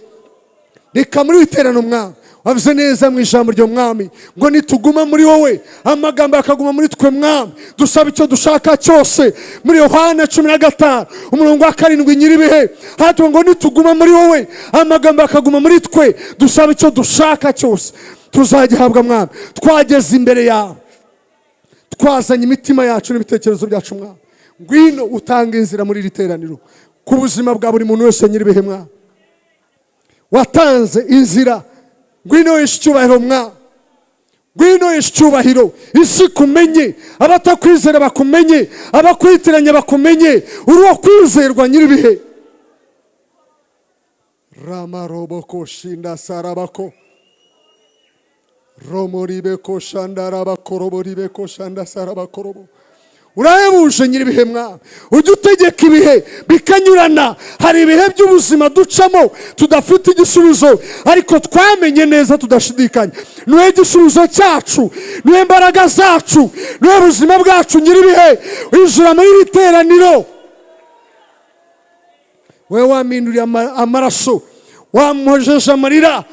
Reka muri iterano mwami, wavuze neza mu ijambo ry'umwami ngo nituguma muri wowe, amagambo akaguma muri twe mwami, dusaba icyo dushaka cyose. Muri Yohana 15 umurongo wa 7, nyir'ibihe, hatuwe ngo nituguma muri wowe, amagambo akaguma muri twe, dusaba icyo dushaka cyose tuzagihabwa mwami. Twageze imbere yawe, twazanye imitima yacu n'ibitekerezo byacu mwami. Ngwino utanga inzira muri iri teraniro ku buzima bwa buri muntu wese, nyir'ibihe mwami. Watanze inzira, ngwino weshe icyubahiro mwa, ngwino weshe icyubahiro. Isi kumenye, abatakwizera bakumenye, abakwitiranya bakumenye, uri uwo kwizerwa, nyir'ibihe. Ramaroboko shinda sarabako romoribeko shandarabakoroboribeko shanda sarabakorobo. Urahebuje nyir'ibihe mwa, ujya utegeka ibihe bikanyurana. Hari ibihe by'ubuzima ducamo tudafite igisubizo, ariko twamenye neza tudashidikanya niwe gisubizo cyacu, niwe mbaraga zacu, niwe buzima bwacu, nyir'ibihe. Winjira muri iri teraniro, wowe wampinduriye amaraso, wampojeje amarira,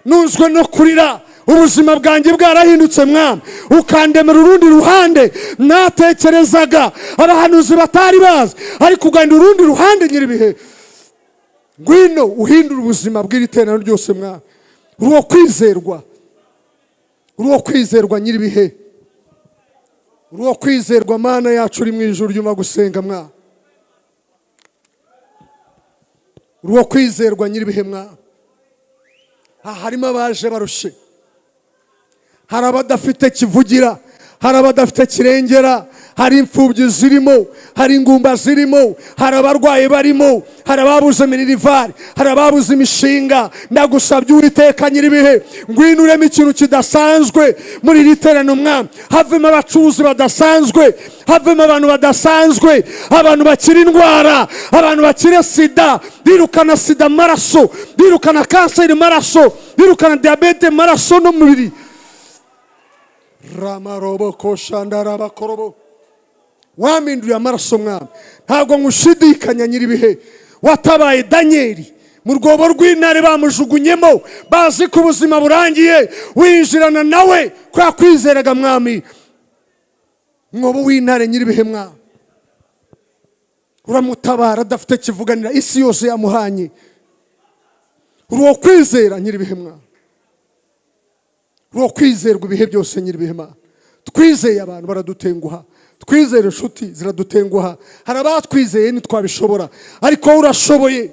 nuzwe no kurira. Ubuzima bwanjye bwarahindutse mwami, ukandemera urundi ruhande natekerezaga, abahanuzi batari bazi, ariko ugahindura urundi ruhande, nyir'ibihe. Ngwino uhindura ubuzima bw'iri teraniro ryose mwami. Uri uwo kwizerwa, uri uwo kwizerwa, nyir'ibihe, uri uwo kwizerwa. Mana yacu uri mu ijuru, ryuma gusenga mwami, uri uwo kwizerwa, nyir'ibihe mwami. Aha harimo abaje barushe, hari abadafite kivugira, hari abadafite kirengera, hari imfubyi zirimo, hari ingumba zirimo, hari abarwayi barimo, hari ababuze minerivari, hari ababuze imishinga. Ndagusabye Uwiteka nyir'ibihe, ngwino ureme ikintu kidasanzwe muri iri teraniro mwami. Havemo abacuruzi badasanzwe, havemo abantu badasanzwe, abantu bakira indwara, abantu bakira sida, birukana sida maraso, birukana kanseri maraso, birukana diyabete maraso n'umubiri. Ramaroboko shandarabakorobo. Wampinduriye amaraso mwami, ntabwo nkushidikanya, nyir'ibihe. Watabaye Daniyeli mu rwobo rw'intare, bamujugunyemo bazi ko ubuzima burangiye, winjirana nawe kubera kwizeraga mwami. Mwobo w'intare, nyir'ibihe mwami, uramutabara adafite kivuganira, isi yose yamuhanye. Uri uwo kwizera, nyir'ibihe mwami, uri uwo kwizerwa ibihe byose, nyir'ibihe mwami. Twizeye abantu baradutenguha, twizere inshuti ziradutenguha, hari abatwizeye ntitwabishobora, ariko wowe urashoboye.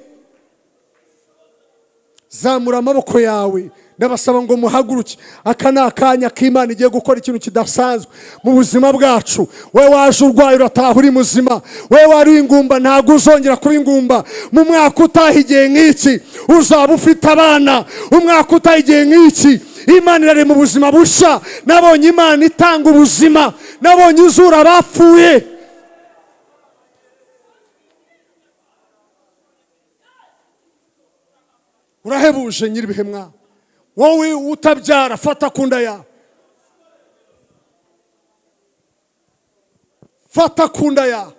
Zamura amaboko yawe, ndabasaba ngo muhaguruke. Aka ni akanya k'Imana igiye gukora ikintu kidasanzwe mu buzima bwacu. We waje urwaye, urataha uri muzima. We wari ingumba, ntabwo uzongera kuba ingumba. Mu mwaka utaha igihe nk'iki uzaba ufite abana. Umwaka utaha igihe nk'iki Imana irarema ubuzima bushya. Nabonye Imana itanga ubuzima, nabonye izura abapfuye. Urahebuje nyir'ibihe mwa. Wowe utabyara, fata ku nda yawe, fata ku nda yawe.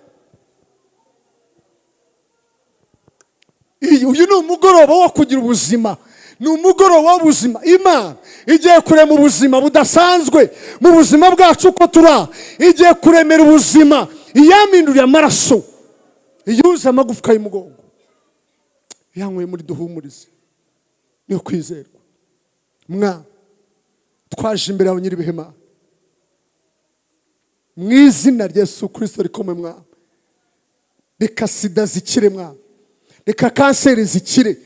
Uyu ni umugoroba wo kugira ubuzima, ni umugoroba w'ubuzima. Imana igiye kurema ubuzima budasanzwe mu buzima bwacu uko turi aha. Igiye kuremera ubuzima, iyaminduriye amaraso, iyuze amagufwa y'umugongo, yanyweye muri duhumurize, niyo kwizerwa. Mwa twaje imbere yawe nyir'ibihe Mana, mu izina rya Yesu Kristo rikomeye mwa. Reka sida zikire mwa, reka kanseri zikire,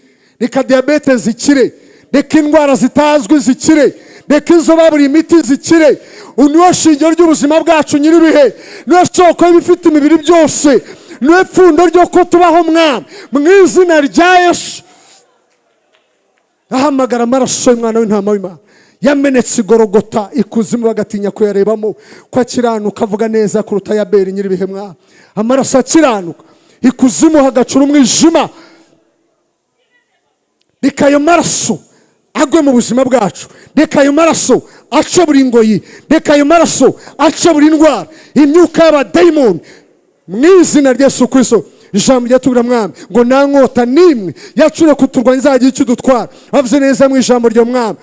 reka diyabete zikire, reka indwara zitazwi zikire, reka izo baburiye imiti zikire. Niwe shingiro ry'ubuzima bwacu nyir'ibihe, niwe soko y'ibifite imibiri byose, niwe pfundo ryo ko tubaho mwami. Mu izina rya Yesu ahamagara amaraso y'umwana w'intama w'Imana yamenetse igorogota ikuzimu bagatinya kuyarebamo, ko akiranuka avuga neza kuruta Yabeli nyir'ibihe mwa. Amaraso akiranuka ikuzimu hagacura umwijima. Reka ayo maraso agwe mu buzima bwacu, reka ayo maraso ace buri ngoyi, reka ayo maraso ace buri ndwara, imyuka y'abadayimoni mu izina rya Yesu Kristo. Ijambo ryatubwira mwami ngo nta nkota n'imwe yacure kuturwanya izagira icyo idutwara. Bavuze neza mu ijambo rya mwami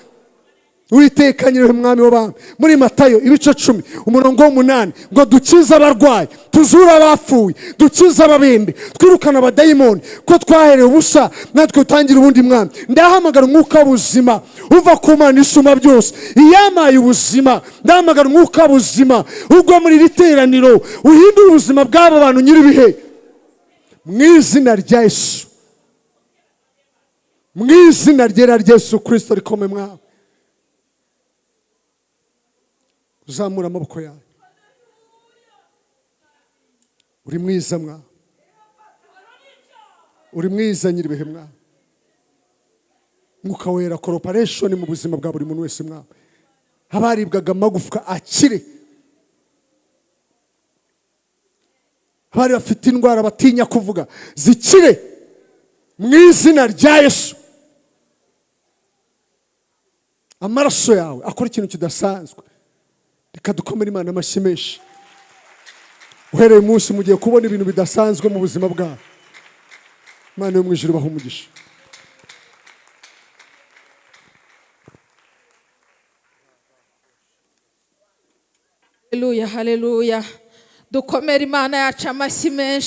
Uwiteka nyiriwe mwami w'abami muri Matayo ibice 10 umurongo w'8 ngo dukize abarwayi, tuzure abapfuye, dukize ababembe, twirukane abadayimoni, ko twaherewe ubusa natwe utangira ubundi mwami. Ndahamagara umwuka w'ubuzima uva ku Mana isumba byose, iyamaye ubuzima. Ndahamagara umwuka w'ubuzima ugwa muri iri teraniro, uhindure ubuzima bw'aba bantu nyir'ibihe mu izina rya Yesu, mu izina ryera rya Yesu Kristo rikomeye mwami. Uzamura amaboko yawe, uri mwiza mwa, uri mwiza nyir'ibihe mwa. Mwuka wera corporation mu buzima bwa buri muntu wese mwa. Abaribwaga amagufwa akire, abari bafite indwara batinya kuvuga zikire mu izina rya Yesu. Amaraso yawe akora ikintu kidasanzwe. Reka dukomere Imana amashyi menshi. Uhereye umunsi mugiye kubona ibintu bidasanzwe mu buzima bwawe. Imana yo mu ijuru ibahe umugisha. Haleluya, haleluya. Dukomere Imana yacu amashyi menshi.